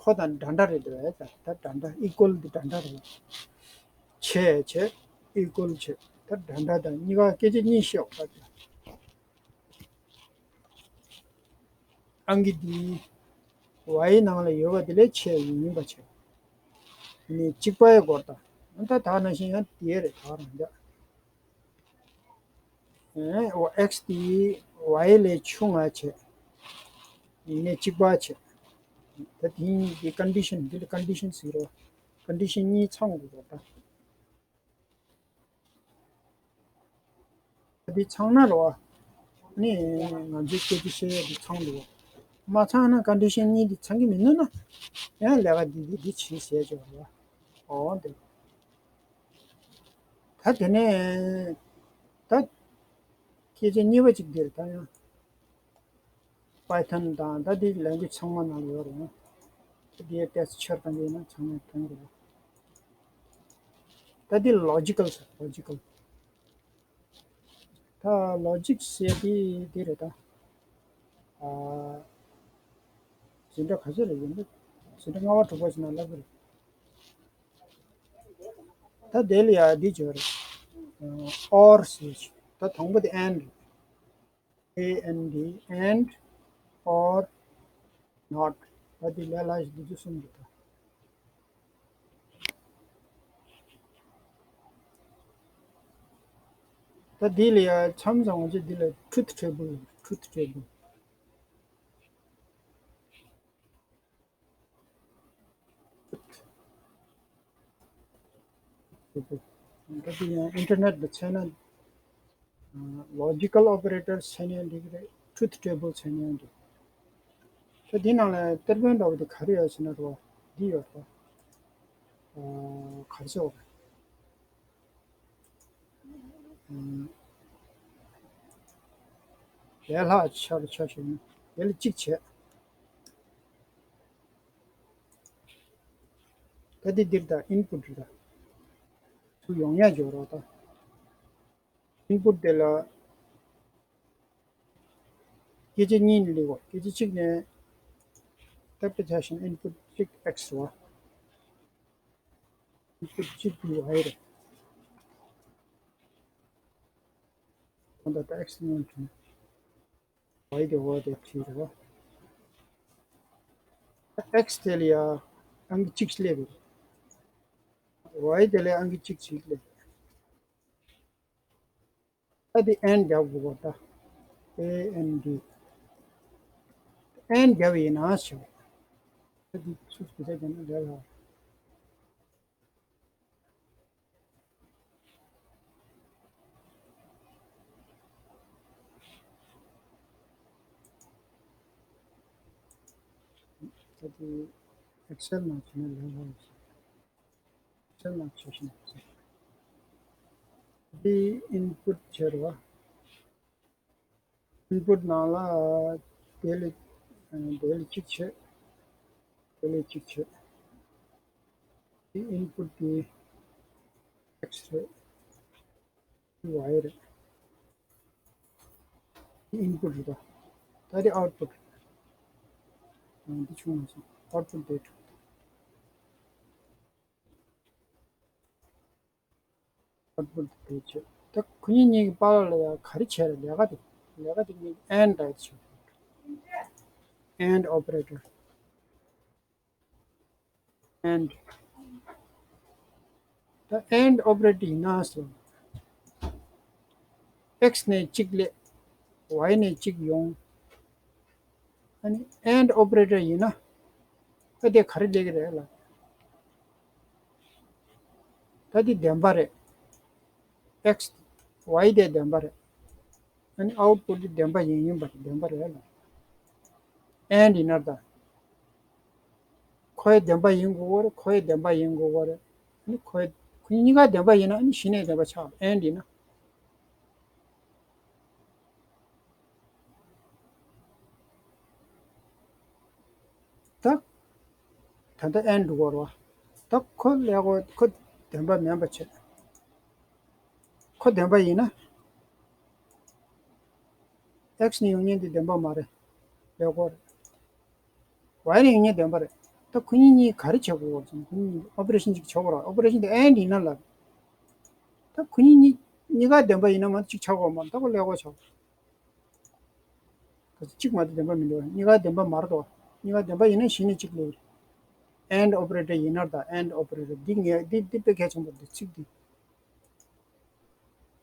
ཁོ་དང་འདྲ་འདྲ་རེད་འདུག་ད་ད་འདྲ་འདྲ་ཨི་ཀོལ་འདི་འདྲ་འདྲ་རེད། ཆེ་ཆེ་ཨི་ཀོལ་ཆེ་ད་འདྲ་འདྲ་དང་གཉིས་ཀ་སྐད་ཆ་གཉིས་བཤད་འོ་ད། ཨང་ཀི་འདི་ཝའི་ནང་ལ་ཡོད་པ་དེ་ལས་ཆེ་ཡིན་པ་བྱས། ནི་གཅིག་པ་ཡི་སྐོར་དང་ད་ད་ནང་བཞིན་ཡང་དེ་རེད་ད་རང་འདྲ། ཨོ་ཨེགས་དེ་ཝའི་ལས་ཆུང་ང་བྱས། ཡིན་ནས་གཅིག་པ་བྱས། ད་དེ་གཉིས་ཀྱི་ཀོན་ཌི་ཤན་འདི་ལ་ཀོན་ཌི་ཤན་ཟེར་རོ། ཀོན་ཌི་ཤན་གཉིས་ཚང་དགོས་པ་ད། འདི་ཚང་ན་རོ། ནི་ང་ཚོའི་སྐད་ཆ་བཤད་ཡ་འདི་ཚང་འདུག་མ་ཚང་ན་ཀོན་ཌི་ཤན་གཉིས་འདི་ཚང་གི་མིན་ནོ་ན། ཡང་ལས་ཀ་འདི་འདི་འདི་བྱེད་ཟེར་ཆོག་རོ། ཨོ་འདི། ད་དེ་ནས་ད་སྐད་ཆ་གཉིས་པ་གཅིག་འདིར་ད་ཡང་པའི་ཐོན་དང་ད་དེ་ལེང་གུ་ཨེཇ་ཚང་མ་ནང་ལ་ཡོད་རེད། ད་དེའི་ཊེ་སི་ཊི་ཆེར་བཏང་གི་ཡིན་ན་ཚང་མས་མཐོང་གི་རེད། ད་དེ་ལོ་ཇི་ཀལ་ཟེར་ལོ་ཇི་ཀལ། ད་ལོ་ཇིག་ཟེར་དེ་དེ་རེད་ད། ཨ། འཛིན་གྲྭ་ག་ཚོད་རེད་ཡིན་ད། འཛིན་གྲྭ་ལྔ་པ་དྲུག་པ་ཞིག་ན་ལབ་གི་རེད། ད་དེ་ལ་ཡ་འདི་བརྗོད་རེད། ཨོར་ཟེར་ད་དང་པོ་དེ་ཨེན་ཌི་རེད། ཨེ་ཨེན་ཌི་ཨེན་ཌི་ཨོར་ནོཊ། ད་དེ་ལས་སླ་ཞིག་འདི་ཚོ་གསུམ་རེད་ད། ད་འདི་ལ་ཡ་མཚམས་བཟང་བ་ཅིག་འདི་ལ་ཊུ་རུ་ཐི་ཊེ་བལ་ཡོད། ཊུ་རུ་ཐི་ཊེ་བལ། ད་འདི་ཡང་ཨིན་ཊར་ནེཊ་ལ་བྱས་ན། ལོ་ཇི་ཀལ་ཨོ་པ་རེ་ཊར་བྱས་ནའི་འགྲིག་གི་རེད། ཊུ་རུ་ཐི་ཊེ་བལ་བྱས་ནའི་འགྲིག་ད་འདི་ནང་ལ་དེབ་དཔོན་འདྲ་བོ་དེ་ག་རེ་ཡོད་ཟེར་ན་རོ། འདི་ཡོད་རོ། ག་རེ་ཟེར་བ་རེད། ལས་སླ་ཆ་རུ་ཆ་ཞིག་ནི་དེ་ལ་གཅིག་བྱས། ད་འདི་འདིར་ད་ཨིན་པུཊ་རེད་ད། ཚུར་ཡོང་ཡ་འཇོག་རོགས་ད། ཨིན་པུཊ་དེ་ལ་སྐད་ཆ་གཉིས་ནས་སླེབས་པ། སྐད་ཆ་གཅིག་ནས་ད་ལྟ་ཆ་བཞིན་ཨིན་པུཊ་གཅིག་ཨེགས་རེད་བ། ཨིན་པུཊ་གཅིག་དེ་ཝའི་རེད། ད་ལྟ་ཨེགས་སྔོན་བྱུང་། ཝའི་དེ་འོ་དེ་བྲིས་རེད་བ། ཨེགས་དེ་ལ་ཡ་ཨང་ཀི་གཅིག་སླེབས་རེད། ཝའི་དེ་ལ་ཨང་ཀི་གཅིག་གཅིག་སླེབས་རེད། ད་དེ་ཨེན་རྒྱབ་དགོས་པ་ད། ཨེ་ཨེན་ཌི། ཨེན་རྒྱབ་ཡིན་ན་ཞེས། ད་དེ་ཚུར་དེ་འདྲ་བྱས་ན་ལས་སླ། ད་དེ་ཨེག་སེལ་ནང་བྱས་ན་ལས་སླ་ཞིག་ཨེག་སེལ་ནང་བྱས་ཤིང་། འདི་ཨིན་པུཊ་བྱས་རེད་བ། ཨིན་པུཊ་ནང་ལ་དེ་ལས་དེ་ལས་གཅིག་བྱས། དེ་ལས་གཅིག་བྱས། དེ་ཨིན་པུཊ་དེ་ཨེགས་རེད། དེ་ཝའི་རེད། དེ་ཨིན་པུཊ་རེད་པ། ད་དེ་ཨའུཊ་པུཊ་རེད། འདི་བྱུང་མ་སོང་། ཨའུཊ་པུཊ་དེ་བྱུང་། ཨའུཊ་པུཊ་དེ་བྱས། ད་ཁོ་གཉིས་གཉིས་ཀྱི་བར་ལ་ཡང་ག་རེ་བྱས་རེད། ལས་ཀ་དེ་ལས་ཀ་དེ་གཉིས་ཨེན་ཌི་རེད་བྱས། ཨེན་ཌི་ཨོ་པ་རེ་ཊར། ཨེན་ཌི། ད་ཨེན་ཌི་ཨོ་པ་རེ་ཊར་ཡིན་ན་ཟེར། ཨེགས་ནས་གཅིག་སླེབས། ཝའི་ནས་གཅིག་ཡོང་། ཨ་ནི་ཨེན་ཌི་ཨོ་པ་རེ་ཊར་ཡིན་ན། ད་དེ་ག་རེ་སླེབས་ཀྱི་རེད་ལ། ད་དེ་བདེན་པ་རེད། ཨེགས། ཝའི་དེ་བདེན་པ་རེད། ཨ་ནི་output དེ་བདེན་པ་ཡིན་ཡིན་པ་དེ་བདེན་པ་རེད་ལ། and ཡིན་ན་ད། ཁོའི་བདེན་པ་ཡིན་དགོས་པ་རེད། ཁོའི་བདེན་པ་ཡིན་དགོས་པ་རེད། ཨ་ནི་ཁོའི་ཁོ་གཉིས་ཀ་བདེན་པ་ཡིན་ན་ཨ་ནི་གཞི་ནས་བདེན་པ་ཆགས། and ཡིན་ན། ད། ད་ལྟ་and འགྲོ་གི་རེད་བ། ད་ཁོ་ཀླད་ཀོར་ཁོ་བདེན་པ་མིན་པ་བྱས། ཁོ་བདེན་པ་ཡིན་ན། x ནས་ཡོང་མཁན་དེ་བདེན་པ་མ་རེད། ཀླད་ཀོར་རེད། y ནས་ཡོང་མཁན་བདེན་པ་རེད། ད་ཁོ་གཉིས་གཉིས་ག་རེ་བྱེད་དགོས་པ་རེད། ཁོ་གཉིས་operation གཅིག་བྱེད་དགོས་རེད། operation དེ་and ཡིན་ན་ལ། ད་ཁོ་གཉིས་གཉིས་གཉིས་ཀ་བདེན་པ་ཡིན་ན་མ་གཏོགས་གཅིག་ཆགས་དགོས་མ་རེད། ད་ཁོ་ཀླད་ཀོར་ཆགས། གཅིག་མ་གཏོགས་བདེན་པ་མི་འདུག་གཉིས་ཀ་བདེན་པ་མ་རེད་དོ། གཉིས་ཀ་བདེན་པ་ཡིན་ན་གཞི་ནས་གཅིག་སླེབས་རེད། and operator ཡིན་ན་ད་and operator འདི་ངས་འདི་འདི་དཔེ་གལ་ཆེན་པོ་འདི་ཚིག་འདི།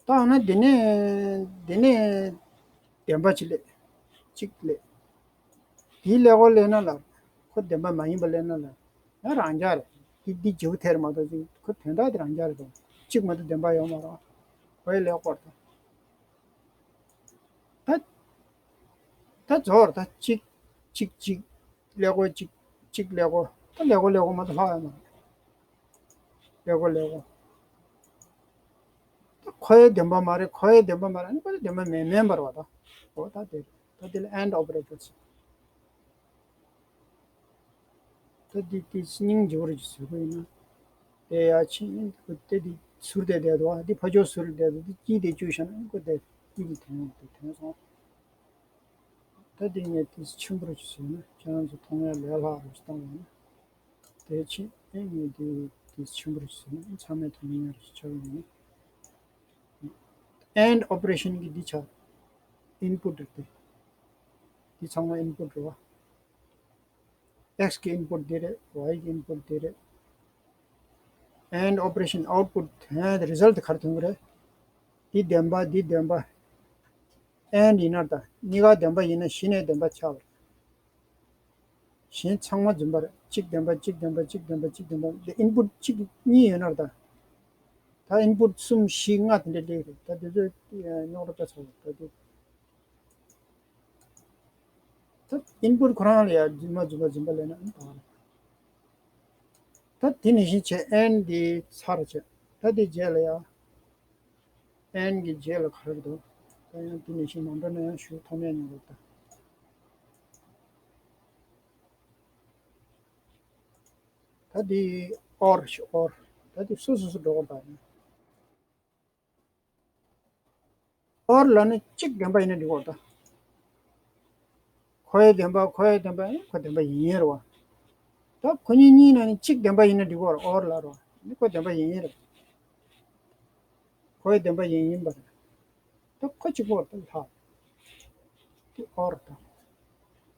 ད་འོ་ན་འདི་ནས་འདི་ནས་བདེན་པ་གཅིག་སླེབས། གཅིག་སླེབས། དེའི་ཀླད་ཀོར་སླེབས་ན་ལ། ཁོ་བདེན་པ་མ་ཡིན་པ་སླེབས་ན་ལ། ཡང་རང་འཇགས་རེད། འདི་འདི་བརྗེ་པོ་ཐེར་མ་གཏོགས་ཅིག་ཁོ་དོན་དག་དེ་རང་འཇགས་རེད་དོ། གཅིག་མ་གཏོགས་བདེན་པ་ཡོད་མ་རེད། ཁོའི་ཀླད་ཀོར་དང་། ད། ད་རྫོགས་རེད་ད། གཅིག་གཅིག་གཅིག་ཀླད་ཀོར་གཅིག་གཅིག་ཀླད་ཀོར། ད་ཀླད་ཀོར་ཀླད་ཀོར་མ་གཏོགས་ལྷག་ཡོད་མ་རེད། ཀླད་ཀོར་ཀླད་ཀོར། ད་ཁོའི་བདེན་པ་མ་རེད། ཁོའི་བདེན་པ་མ་རེད། ཨ་ནི་ཁོ་ཚོ་བདེན་པ་མེད་མེད་པ་རེད་བ་ད། འོ་ད་དེ་རེད། ད་དེ་ལ་and operator ཟེར། ད་འདི་དེ་སྙིང་རྗེ་པོ་རེད་ཅེས་ཟེར་གི་ཡིན་ན། དེ་ཡ་ཕྱིན་ཁོ་དེ་དེ་ཟུར་དེ་བསྡད་འདུག་ཨ་འདི་ཕར་ཕྱོགས་ཟུར་བསྡད་འདུག་དེ་དཀྱིལ་དེ་བཅུག་བཞག་ན་ཁོ་དེ་དཀྱིལ་དེ་ཐོན་ཡོང་དེ་ཐོན་སོང་། ད་འདི་ངས་དེ་ཆེན་པོ་རེད་ཅེས་ཟེར་ན་ཁྱེད་རང་ཚོ་མཐོང་ཡ་ལས་སླ་རུ་བཏང་བ་ན། དེ་ཕྱིན་ཨེ་ངས་དེ་དེ་ཆེན་པོ་རེད་ཅེས་ཟེར་ན་ཚང་མས་མཐོང་ཡ་རེད་ཆགས་ཡོང་ན། and operation གི་འདི་ཆགས། input རེད་དེ། འདི་ཚང་མ་input རེད་བ། x གི་input འདི་རེད། y གི་input འདི་རེད། and operation output དེ་result ག་རེ་ཐོན་གི་རེད། འདི་བདེན་པ་འདི་བདེན་པ། and ཡིན་ན་ད་གཉིས་ཀ་བདེན་པ་ཡིན་ན་གཞི་ནས་བདེན་པ་ཆགས་པ་རེད། གཞན་ཚང་མ་རྫུན་པ་རེད། གཅིག་བདེན་པ་གཅིག་བདེན་པ་གཅིག་བདེན་པ་གཅིག་བདེན་པ་འདི་input གཅིག་གཉིས་ཡོད་ན་ད། ད་input གསུམ་བཞི་ལྔ་དེ་འདྲ་སླེབས་རེད། ད་དེ་ཚོ་རྙོག་དྲ་ད་ཚོ་ད་དེ། ད་input ཁོ་རང་ལ་ཡ་རྫུན་མ་རྫུན་པ་རྫུན་པ་ལབ་ན་ཨང་དང་རེད། ད་དེ་ནང་བཞིན་བྱས་and འདི་ཚར་བྱས། ད་དེ་རྗེས་ལ་ཡ། and གི་རྗེས་ལ་ག་རེ་འདུག་ད་ཡང་དེ་ནང་བཞིན་མ་འགྲོ་ན་ཡང་ཞུ་ཐོག་མེད་ཉོ་རེད་ད། ད་དེ་or ཞིག or ད་དེ་སོ་སོ་སོ་འགྲོ་དགོས་ད། or ལབ་ན་གཅིག་བདེན་པ་ཡིན་ན་འགྲིག་གོ་ད། ཁོའི་བདེན་པ་ཁོའི་བདེན་པ་ཡིན་ཁོ་བདེན་པ་ཡིན་ཡིན་རེད་བ། ད་ཁོ་གཉིས་གཉིས་ནང་ནས་གཅིག་བདེན་པ་ཡིན་ན་འགྲིག་གོ or ལབ་རེད་བ། ནི་ཁོ་བདེན་པ་ཡིན་ཡིན་རེད། ཁོའི་བདེན་པ་ཡིན་ཡིན་པ་རེད། ད་ཁོ་གཅིག་པོ་རེད་ད་ལྷག་དེ་or ད།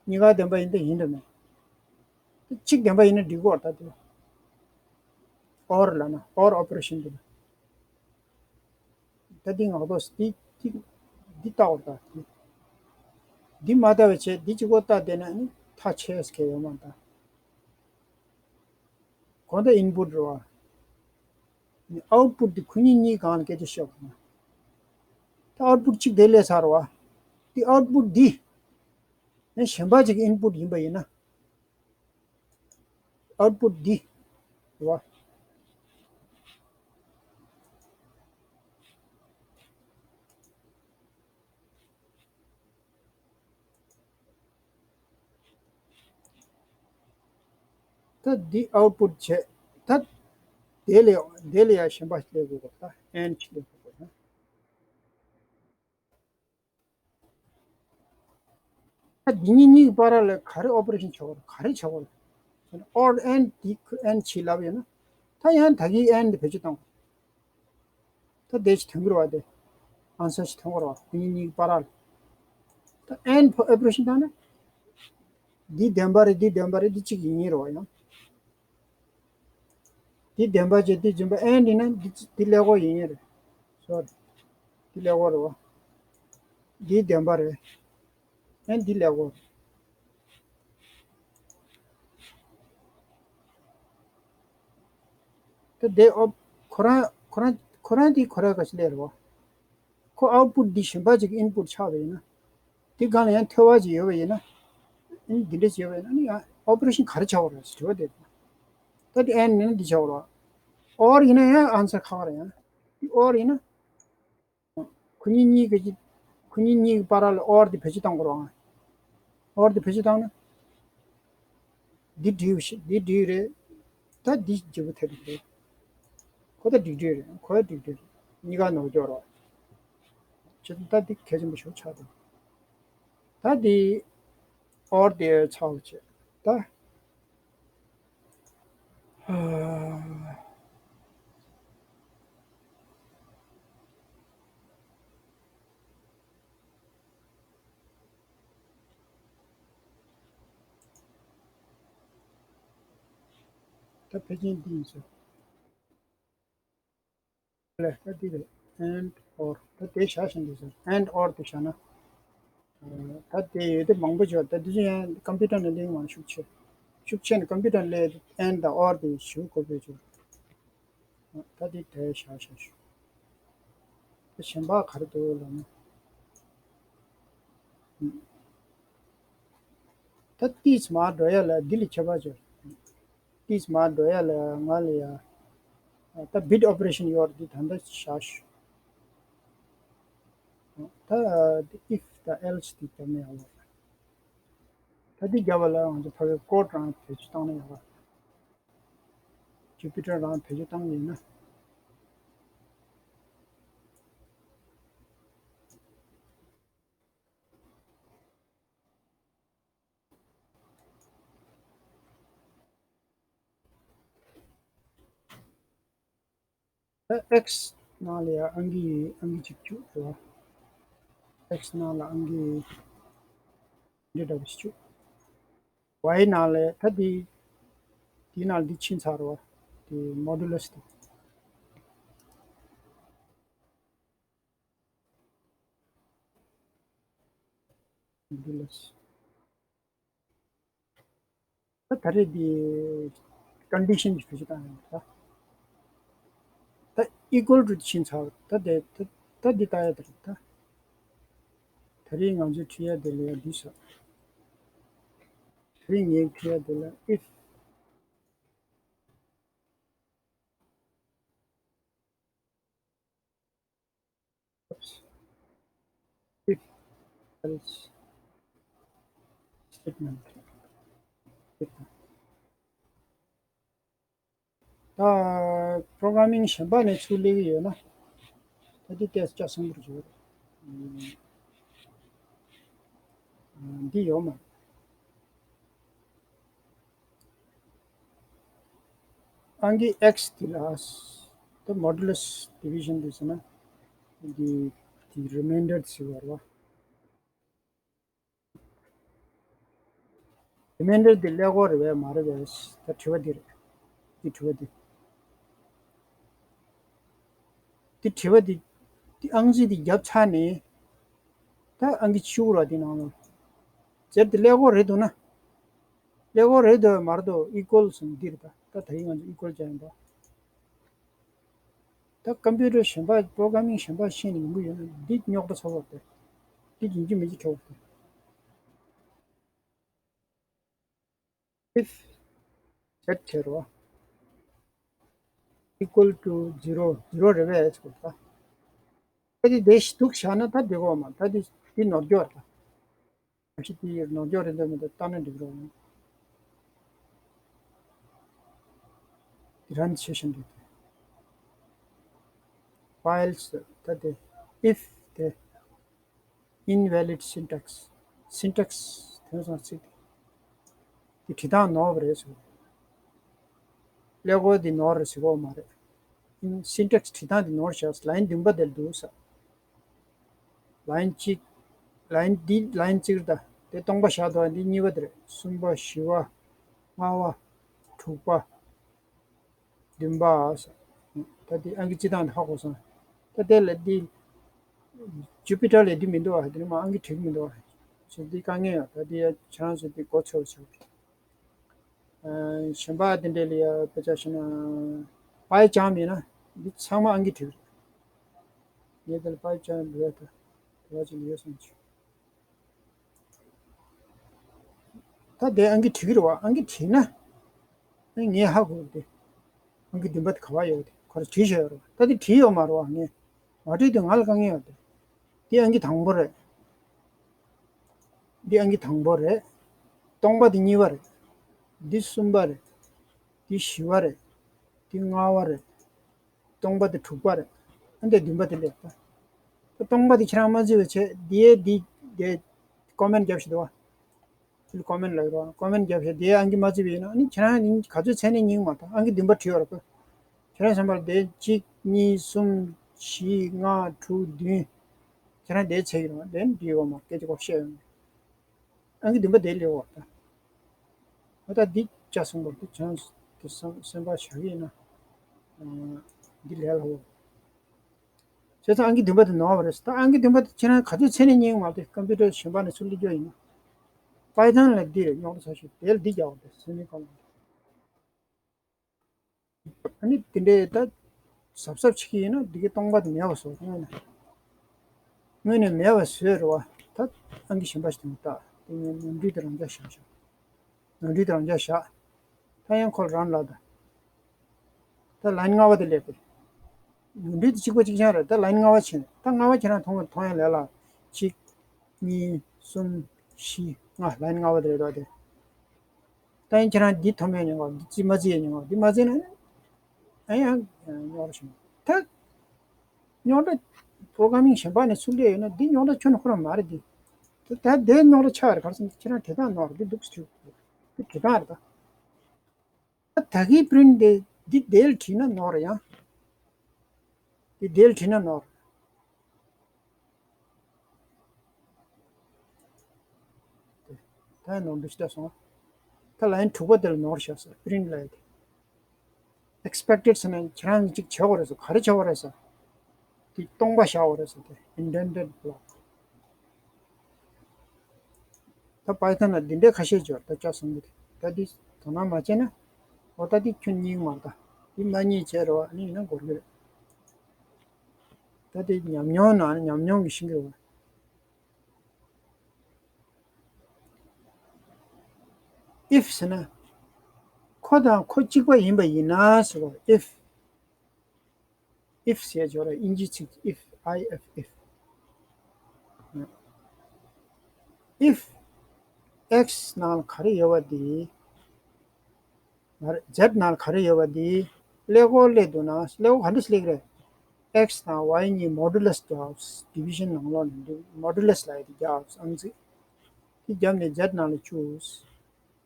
གཉིས་ཀ་བདེན་པ་ཡིན་ད་ཡིན་རེད་མེད། ད་གཅིག་བདེན་པ་ཡིན་ན་འགྲིག་གོ་ད་དེ། or ལབ་ན་or operation དེ་ལ། ད་འདི་ངག་ཐོག་འདི་འདི་འདི་ལྟ་བར་ལྟ། འདི་མ་ལྟ་བའི་ཆེད་འདི་གཅིག་པོ་ལྟ་བསྡད་ན་ནི་ཐག་ཆད་ཟེར་མཁན་ཡོད་མ་ལྟ། གོ་ད་input རེད་བ། ནི་output འདི་ཁོ་གཉིས་གཉིས་སྒང་ལ་སྐད་ཆ་བཤད་དགོས་ན། ད་output གཅིག་དེ་ལས་ཚར་བ། འདི་output འདི་ནི་གཞན་པ་ཅིག་གི་input ཡིན་པ་ཡིན་ན། output འདི་རེད་བ། ད་འདི་output བྱས། ད་དེ་ལས་དེ་ལས་ཡང་གཞན་པ་ཞིག་སླེབས་དགོས་པ་ད་and ཞིག་སླེབས་དགོས་པ་ན། ད་འདི་གཉིས་གཉིས་ཀྱི་བར་ལ་ག་རེ་operation བྱེད་དགོས་རེད། ག་རེ་བྱེད་དགོས་རེད། or and འདི་ཁོ་and བྱེད་ལབ་ཡོད་ན། ད་ཡང་ད་གིན་and འདི་བེད་སྤྱོད་གཏོང་དགོས། ད་དེ་ཞིག་ཐོན་གྱི་རེད་བ་དེ། answer ཞིག་ཐོན་གྱི་རེད་བ་ཁོ་གཉིས་གཉིས་ཀྱི་བར་ལ། ད་and operation བཏང་ན། འདི་བདེན་པ་རེད་འདི་བདེན་པ་རེད་འདི་གཅིག་ཡིན་ངེས་རེད་བ་ཡང་། འདི་བདེན་པ་བྱས་འདི་རྫུན་པ་and ཡིན་ན་འདི་འདི་ཀླད་ཀོར་ཡིན་ངེས་རེད། sorry འདི་ཀླད་ཀོར་རེད་བ། འདི་བདེན་པ་རེད། and འདི་ཀླད་ཀོར་རེད། ད་དེ་ཨོ། ཁོ་རང་ཁོ་རང་ཁོ་རང་དེ་ཁོ་རང་ག་ཞིག་ལས་རེད་བ། ཁོ་ཨའུ་ཊི་པུཊ་འདི་གཞན་པ་ཅིག་གི་ཨིན་པུཊ་ཆགས་པ་ཡིན་ན། དེ་སྒང་ལ་ཡང་ཐོལ་བ་ཅིག་ཡོད་པ་ཡིན་ན། ཨ་ནི་འདི་འདྲ་ཅིག་ཡོད་པ་ཡིན་ན་ཨ་ནི་ཡང་ཨོ་པ་རེ་ཤན་ག་རེ་བྱ་དགོས་རེད་ཟེར་དྲི་བ་དེ་རེད། ད་དེ་ཨེན་ཡིན་ན་འདི་བྱ་དགོས་རེད། ཨོར་ཡིན་ན་ཡང་ཨན་སར་ཁག་པོ་རེད་ཡང་། འདི་ཨོར་ཡིན་ན། ཁོ་གཉིས་གཉིས་ཀྱི་ཁོ་གཉིས་གཉིས་ཀྱི་བར་ལ་ཨོར་དེ་བེད་སྤྱོད་གཏང་དགོས་རེད་ཨང་། ཨོར་དེ་བེད་སྤྱོད་བཏང་ན། འདི་འགྲིག་ཤི་འདི་འགྲིག་རེད། ད་འདི་བརྗེ་པོ་ཐེབས་རེད། ཁོ་ད་འགྲིག་འགྲིག་རེད། ཁོ་ཡ་འགྲིག་འགྲིག་རེད། གཉིས་ཀ་ནོར་སྐྱོར་རོགས། ཅེས་ད་འདི་གལ་ཆེན་པོ་ཞིག་ཆགས་འདུག་ད་འདི་ཨོར་དེ་ཚགས་བྱེད་ད། ད་ཕལ་ཆེར་འདི་ཡིན་ས། ལས་ད་འདི་རེད། ཨེན་ཨོར་ད་དེ་བཞག་བཞིན་འདུག་ཟེར། ཨེན་ཨོར་དེ་བཞག་ན། ད་དེ་ཡོད་དེ་མང་པོ་བྱོས། ད་དེ་ཚོ་ཡང་ཀམ་པུ་ཊར་ནང་གླེང་མང་ཤུགས་ཆེ། ཤུགས་ཆེ་ནས་ཀམ་པུ་ཊར་ལས་ཨེན་དང་ཨོར་དེ་ཞུ་དགོས་པའི་ཆོ། ད་དེ་དེ་བཞག་བཞག་ཞུ། ད་གཞན་པ་ག་རེ་འདུག་ལབ་ན། ད་ཏིས་མར་འགྲོ་ཡ་ལ་འདི་ལས་ཁྱད་པར་ཆེ། ཏིས་མར་འགྲོ་ཡ་ལ་ང་ལ་ཡ། ད་བིཊ་ཨོ་པ་རེ་ཤན་ཡོད་རེད། འདི་ད་ལྟ་བཞག་ཞུ། ད་if དང་else དེ་བརྒྱབ་ན་ཡག་པོ་རེད། ད་འདི་བརྒྱབ་པ་ལ་ང་ཚོ་ཕ་གི་ཀོཌ་རང་བེད་སྤྱོད་བཏང་ན་ཡག་པོ་རེད། ཇུ་པི་ཊར་རང་བེད་སྤྱོད་བཏང་ཡིན་ན། ད་ཨེག་སི་ནང་ལ་ཡང་ཨང་ཀི་ཨང་ཀི་གཅིག་བཅུག་རེད་བ། ཨེག་སི་ནང་ལ་ཨང་ཀི་འདི་འདྲ་བོ་ཞིག་བཅུག་ཝའི་ནང་ལ་ད་འདི་འདི་ནང་ལ་འདི་ཕྱིན་ཚར་རེད་བ། འདི་མོ་ཌུ་ལས་དེ། མོ་ཌུ་ལས། ད་ད་རེས་འདི་ཀོན་ཌི་ཤན་གྱི་བེད་སྤྱོད་བཏང་ཡོད་ད། ད་ཨི་ཀུ་ཝལ་ཊུ་ཕྱིན་ཚར། ད་དེ་ད་ད་འདི་ལྟ་ཡ་ད་རེད་ད། ད་རེས་ང་ཚོས་བྲིས་ཡ་དེ་ལ་ཡ་འདི་ཟེར། ད་རེས་ངས་བྲིས་ཡ་དེ་ལ་if if else statement ད་པོ་རོ་གྷ་ར་མིང་གཞན་པ་ནས་ཚུར་སླེབས་ཀྱི་ཡོད་ན། ད་འདི་ཏོག་ཙམ་སེམས་ཁུར་བྱེད། འདི་ཡོད་མ། ཨང་ཀི་ཨེག་སི་དེ་ལ་ད་མོ་ཌུ་ལས་ཌི་བི་ཤན་དེ་ཟེར་ན། འདི་འདི་རི་མེན་ཌར་ཟེར་བ་རེད་བ། རི་མེན་ཌར་འདི་ཀླད་ཀོར་རེད་པས་མ་རེད་པས། ད་དྲི་བ་འདི་རེད། འདི་དྲི་བ་འདི། འདི་དྲི་བ་འདི། འདི་ཨང་རྩིས་འདི་བརྒྱབ་ཚར་ནས། ད་ཨང་ཀི་བཅུ་ར་འདི་ནང་ལ། ཟེར་འདི་ཀླད་ཀོར་རེད་འདུག་ན། ཀླད་ཀོར་རེད་འདུག་མ་རེད་འདུག་ཨི་ཀུ་ཝལ་ཟེར་འདི་རེད་ད། ད་ད་ཡིན་ང་ཚོ་ཨི་ཀུ་ཝལ་བྱ་ཡིན་པ། ད་ཀམ་པུ་ཊར་གཞན་པ་པོ་རོ་གྷ་ར་མིང་གཞན་པ་ཤེས་ནས་ཡོང་གི་ཡོད་ན་འདི་རྙོག་དྲ་ཚ་བ་སྟེ། འདི་ཡིན་གཅིག་མིན་གཅིག་འཕྲོ་བ་སྟེ། if z བྱེད་རོགས། equal to zero zero རེད་པས་ཟེར་གོ་ད། ད་འདི་བདེ་ཞིག་འདུག་བཞག་ན་ད་འགྲིག་གོ་མ་ད་འདི་འདི་ནོར་འགྱོ་ད། ཞིག་དེ་ནོར་འགྱོ་རེད་འདོད་མི་འདུག་ལྟ་ན་འགྲིག་རོགས། དེ་རང་བྱེད་བཞིན་འདུག while ད་དེ་if དེ་invalid syntax syntax དེ་ཚོ་ཚིག་དེ་བྲིས་སྟངས་ནོར་བ་རེད་ཟེར། ཀླད་ཀོར་འདི་ནོར་རེད་ཟེར་གོ་མ་རེད། syntax བྲིས་སྟངས་འདི་ནོར་བཞག་ལ་ཡིན་བདུན་པ་དེར་འདུག་ས། ལ་ཡིན་གཅིག་ལ་ཡིན་འདི་ལ་ཡིན་གཅིག་རེད་ད། དེ་སྟོང་པ་བཞག་འདུག་འདི་གཉིས་པ་དེ་རེད། གསུམ་པ་བཞི་པ་ལྔ་པ་དྲུག་པ་བདུན་པ་ས། ད་འདི་ཨང་ཀི་སྤྱི་བཏང་འདི་ཧ་གོ་སོང་། ད་དེ་ལ་འདི་ཇུ་པི་ཊར་ལ་འདི་མི་འདུག་ཨ། དེ་ནི་མ་ཨང་ཀི་བྲིས་མི་འདུག་ཨ། ཚོ་འདི་དཀའ་ངལ་ཡོད། ད་འདི་ཡ་ཁྱེད་རང་ཚོ་འདི་གོ་ཆོད་ཆོད། གཞན་པ་དེ་འདྲས་ལ་ཡ་དཔེ་ཆ་བཞག་ན་པའི་ཅར་ཡིན་ན་འདི་ཚང་མ་ཨང་ཀི་བྲིས་རེད། ངས་དེ་ལ་པར་ཅན་འབྲི་བ་དང་དེ་བ་ཅིག་ཡོད་སོང་ཅིག་ད་དེ་ཨང་ཀི་བྲིས་ཀྱི་རེད་བ། ཨང་ཀི་བྲིས་ན་ཨ་ངས་ཧ་གོ་གི་རེད། ཨང་ཀི་བདུན་པ་དེ་ག་བ་ཡོད་དེ་ཁོ་ར་བྲིས་བཞག་ཡོད་རེད་བ། ད་དེ་བྲིས་ཡོད་མ་རེད་བ། ངས་མ་བྲིས་དུས་ང་ལ་དཀའ་ངལ་ཡོད་དེ། འདི་ཨང་ཀི་དང་པོ་རེད། འདི་ཨང་ཀི་དང་པོ་རེད། སྟོང་པ་འདི་གཉིས་པ་རེད། འདི་གསུམ་པ་རེད། འདི་བཞི་པ་རེད། འདི་ལྔ་པ་རེད། སྟོང་པ་འདི་དྲུག་པ་རེད། ཨ་འདི་བདུན་པ་འདི་ལེགས་པ། ད་སྟོང་པ་འདི་ཁྱེད་རང་མ་བརྩི་བའི་ཆེད་འདི་འདི་འདི་ཀོ་མེན་རྒྱབ་ཤིག་འདུག་བ། འདི་ཀོ་མེན་ལབ་རོགས། ཀོ་མེན་རྒྱབ་ཤིག་འདི་ཨང་ཀི་མ་བརྩི་བ་ཡིན་ན་ཨ་ནི་ཁྱེད་རང་ནི་ག་ཚོད་འཚོལ་ནས་རྙེད་མ་ཐུབ། ཨང་ཀི་བདུན་པ་བྲིས་ཡོད་རེད་པ། ཁྱེད་རང་བསམ་པར་དེ་གཅིག་གཉིས་གསུམ་བཞི་ལྔ་དྲུག་བདུན། ཁྱེད་རང་དེ་ཚེ་གི་རང་དེ་འདྲི་ཡོད་མ་སྐད་ཆ་གོ་བཤད་ཡོང་། ཨང་ཀི་བདུན་པ་དེ་ལས་འོག་ད། ཨ་ད་འདི་ཅག་གསུངས་པ་འདི་བྱང་དུ་སེམས་པ་བཞག་ཡིན་ན། འདི་ལས་ལ་འོག་བྱས་ཙང་ཨང་ཀི་བདུན་པ་དེ་ནོར་བ་རེད། ད་ཨང་ཀི་བདུན་པ་དེ་ཁྱེད་རང་ག་ཚོད་འཚོལ་ནས་རྙེད་མ་དེ་ཀམ་པུ་ཊར་གཞན་པ་ནས་ཚུར་སླེབས་རྒྱུ་ཡིན་ན། པའི་ཐོན་ལ་འདི་རེད། རྙོག་དྲ་ཆེ་ཤོས་དེ་ལ་འདི་རྒྱག་པ་རེད། སེ་མི་ཀོ་ལོན། ཨ་ནི་དེ་འདྲའི་ད་གཟབ་གཟབ་བྱེད་ཀྱི་ཡིན་ན་འདི་གའི་སྟོང་པ་དེ་མེད་པ་བཟོ་དགོས་ན། དངོས་ནས་མེད་པ་བཟོས་རེད་བ། ད་ཨང་ཀི་གཞན་པ་ཞིག་དང་ལྟ་དེ་ངས་ནོར་འཁྲུལ་དེ་རང་འཇགས་བཞག་བཞག་ནོར་འཁྲུལ་དེ་རང་འཇགས་བཞག་ད་ཡང་ཁོ་རང་ལ་ད། ད་ལའིན་ལྔ་པ་དེ་ལེགས་པས། ནོར་འཁྲུལ་དེ་གཅིག་པ་གཅིག་རྐྱང་རེད། ད་ལའིན་ལྔ་པ་ཕྱིན། ད་ལྔ་པ་ཁྱེད་རང་མཐོང་མཐོང་ཡ་ལས་ལ་གཅིག་གཉིས། གསུམ། བཞི། ལྔ། ལའིན་ལྔ་པ་དེ་རེད་དོ་དེ། ད་ཡིན་ཁྱེད་རང་འདི་མཐོང་མེད་ཉོན་ག་འདི་རྩིས་མ་རྩིས་ཉོན་ག་འདི་མ་རྩིས་ན་ཨ་ཡང་རྙོག་དྲ་བྱུང་། ད་རྙོག་དྲ་པོ་རོ་གྷ་ར་མིང་གཞན་པ་ནས་ཚུར་སླེབས་ཡོད་ན་འདི་རྙོག་དྲ་ཁྱོན་ནས་ཁོ་རང་མ་རེད་འདི། ད་ད་དེ་རྙོག་དྲ་ཆགས་རེད། ག་རེ་ཟེར་ན་ཁྱེད་རང་དེ་དག་ནོར་འདི་འདུག་ཟེར་གྱི་འདུག་འདི་དེ་དག་རེད་ད། ད་གིན་པི་རིན་ཊི་དེ་འདི་དེ་ལ་བྲིས་ན་ནོར་ཡང་། འདི་དེ་ལ་བྲིས་ན་ནོར། ད་ནོར་འདུག་ཤི་ད་སོང་། ད་ལའིན་དྲུག་པ་དེ་ལ་ནོར་བཞག་ས་པི་རིན་ཊི་ལབ་ཡ་དེ། ཨེགས་པེག་ཊེཌ་ཟེར་ན་ཁྱེད་རང་གིས་གཅིག་བྱེད་དགོས་རེད་ཟེར། ག་རེ་བྱེད་དགོས་རེད་ཟེར། དེ་སྟོང་པ་བཞག་དགོས་རེད་ཟེར། དེ་ཨིན་ཌེན་ཊེཌ་བྷི་ལོག་ད་པའི་ཐོན་ལ་འདི་འདྲའི་ཁ་ཤས་ཡོད་ད་ཅག་གསུང་གི་རེད། ད་འདི་དོ་སྣང་མ་བྱས་ན། འོ་ད་འདི་ཁྱོན་གཉིས་མ་རེད་ད། འདི་མ་གཉིས་བྱས་རེད་བ། ཨ་ནི་ཡིན་ན་འགོར་གི་རེད། ད་འདི་ཉམས་མྱོང་ནང་ཉམས་མྱོང་གིས་ཤེས་ཀྱི་རེད་བ། if ཟེར་ན། ཁོ་དང་ཁོ་གཅིག་པ་ཡིན་པ་ཡིན་ན་ཟེར་བ། if if ཟེར་ཡ་ཅིག་ཡོད་རེད། དབྱིན་ཇིའི་ཚིག if I F if if x ནང་ལ་ག་རེ་ཡོད་པ་དེ། ང་རེ་z ནང་ལ་ག་རེ་ཡོད་པ་དེ། ཀླད་ཀོར་སླེབས་འདུག་ན། ཀླད་ཀོར་ག་འདྲ་སླེབས་ཀྱི་རེད། x དང་y གཉིས་མོ་ཌུ་ལས་རྒྱག་དགོས། ཌི་བི་ཤན་ནང་ལོགས་ནས་འདུག་མོ་ཌུ་ལས་ལབ་ཡ་དེ་རྒྱག་དགོས། ཨང་རྩིས་དེ་བརྒྱབ་ནས་z ནང་ལ་བཅུག་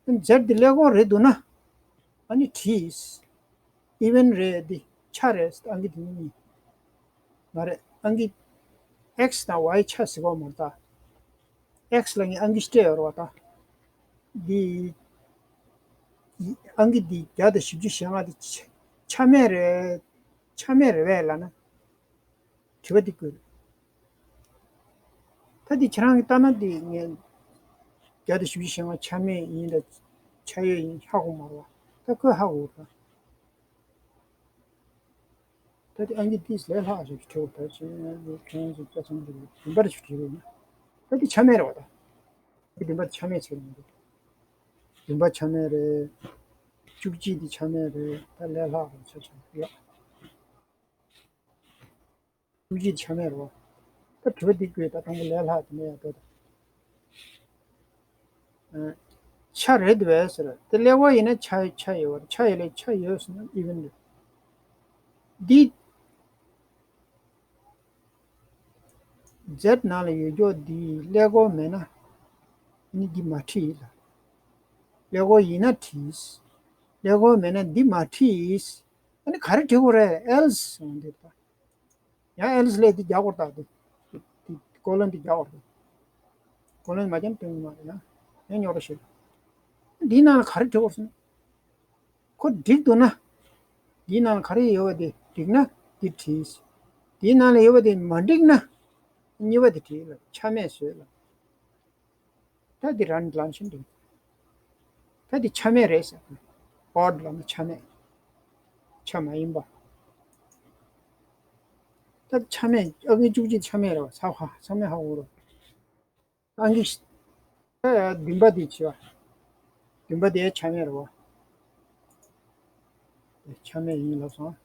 ཨ་ནི་z དེ་ཀླད་ཀོར་རེད་འདུག་ན། ཨ་ནི་བྲིས། ཨི་ཝེན་རེད། འདི་ཆ་རེད། ཨང་ཀི་དེ་གཉིས་མ་རེད། ཨང་ཀི་x དང་y ཆ་ཟེར་གོ་མ་རེད་ད། x ལ་ངས་ཨང་ཀི་སྤྲད་ཡོད་རེད་བ་ད། འདི་ཨང་ཀི་འདི་བརྒྱ་དང་བཞི་བཅུ་ཞེ་ལྔ་དེ་ཆ་ཆ་མེད་རེད། ཆ་མེད་རེད་པས་ལབ་ན། དྲི་བ་འདི་དགོས་རེད། ད་འདི་ཁྱེད་རང་གིས་ལྟ་ན་འདི་ངས་བརྒྱ་དང་བཞི་བཅུ་ཞེ་ལྔ་ཆ་མེད་ཡིན་ད་ཆ་ཡོད་ཡིན་ཧ་གོ་མ་རེད་བ། ད་ཁོས་ཧ་གོ་རེད། ད་འདི་ཨང་ཀི་ཏིས་ལས་ལྷག་ཞིག་བྲིས་འོ། ད་ཆེན་ཁྱོད་ཚོ་སྐད་ཆ་འདི་བདུན་པར་ཞིག་བྲིས་རེད་ན། ད་འདི་ཆ་མེད་རེད་བ་ད། འདི་བདུན་པ་ཆ་མེད་ཆེ་རེད་འདུག་བདུན་པ་ཆ་མེད་རེད། བཅུ་གཅིག་འདི་ཆ་མེད་རེད། ད་ལས་ལྷག་རེད་ཆ་ཆ་ཡོད། བཅུ་གཅིག་ཆ་མེད་རོ། ད་དྲི་བ་འདི་དགོས། ད་དང་པོ་ལས་ལྷག་དེ་ནས་ཡང་ལྟོས་དང་། ཆ་རེད་འདུག་བས་ཟེར། དེ་ཀླད་ཀོར་ཡིན་ན་ཆ་ཆ་ཡོད་པ་རེད། ཆ་ཡོད་ལས་ཆ་ཡོད་ཟེར་ན་ཨི་ཝེན་རེད། འདི་ཛེད་ནང་ལ་ཡོད་ཀྱོག་འདི་ཀླད་ཀོར་མེད་ན་ནི་འདི་མ་བྲིས་ལ། ཀླད་ཀོར་ཡིན་ན་བྲིས། ཀླད་ཀོར་མེད་ན་འདི་མ་བྲིས། ཨ་ནི་ག་རེ་བྲིས་དགོས་རེད། ཨེལ་སི་འོང་འདི་ད། ཡང་ཨེལ་སི་ལས་འདི་རྒྱག་དགོས་རེད་ད། འདི་འདི་ཀོ་ལོན་འདི་རྒྱག་དགོས་རེད། ཀོ་ལོན་མ་རྒྱབ་སྟོན་གྱི་མ་རེད་ཡ། ཡང་རྙོག་དྲ་ཞིག་འདིའི་ནང་ལ་ག་རེ་བྲིས་དགོས་ཟེར་ན། ཁོ་འགྲིག་འདུག་ན། འདིའི་ནང་ལ་ག་རེ་ཡོད་པ་དེ་འགྲིག་ན་འདི་བྲིས། འདིའི་ནང་ལ་ཡོད་པ་དེ་མ་འགྲིག་ན་གཉིས་པ་དེ་བྲིས་ལ་ཆ་མེད་བཟོས་ལ། ད་འདི་རན་ལང་ཤིན་འདུག་ད་འདི་ཆ་མེད་རེད་ཟེར། ཨོཌ་ལབ་ན་ཆ་མེད། ཆ་མ་ཡིན་པ། ད་ཆ་མེད། ཨང་ཀི་བཅུ་གཅིག་ཆ་མེད་རེད་བ། ཚ་བ་ཆ་མེད་ཧ་གོ་རོ། ཨང་ཀི་ཤ- ཨ་བདུན་པ་དེ་བྱས་པ། བདུན་པ་དེ་ཆ་མེད་རེད་བ། ཆ་མེད་ཡིན་ལབ་སོང་།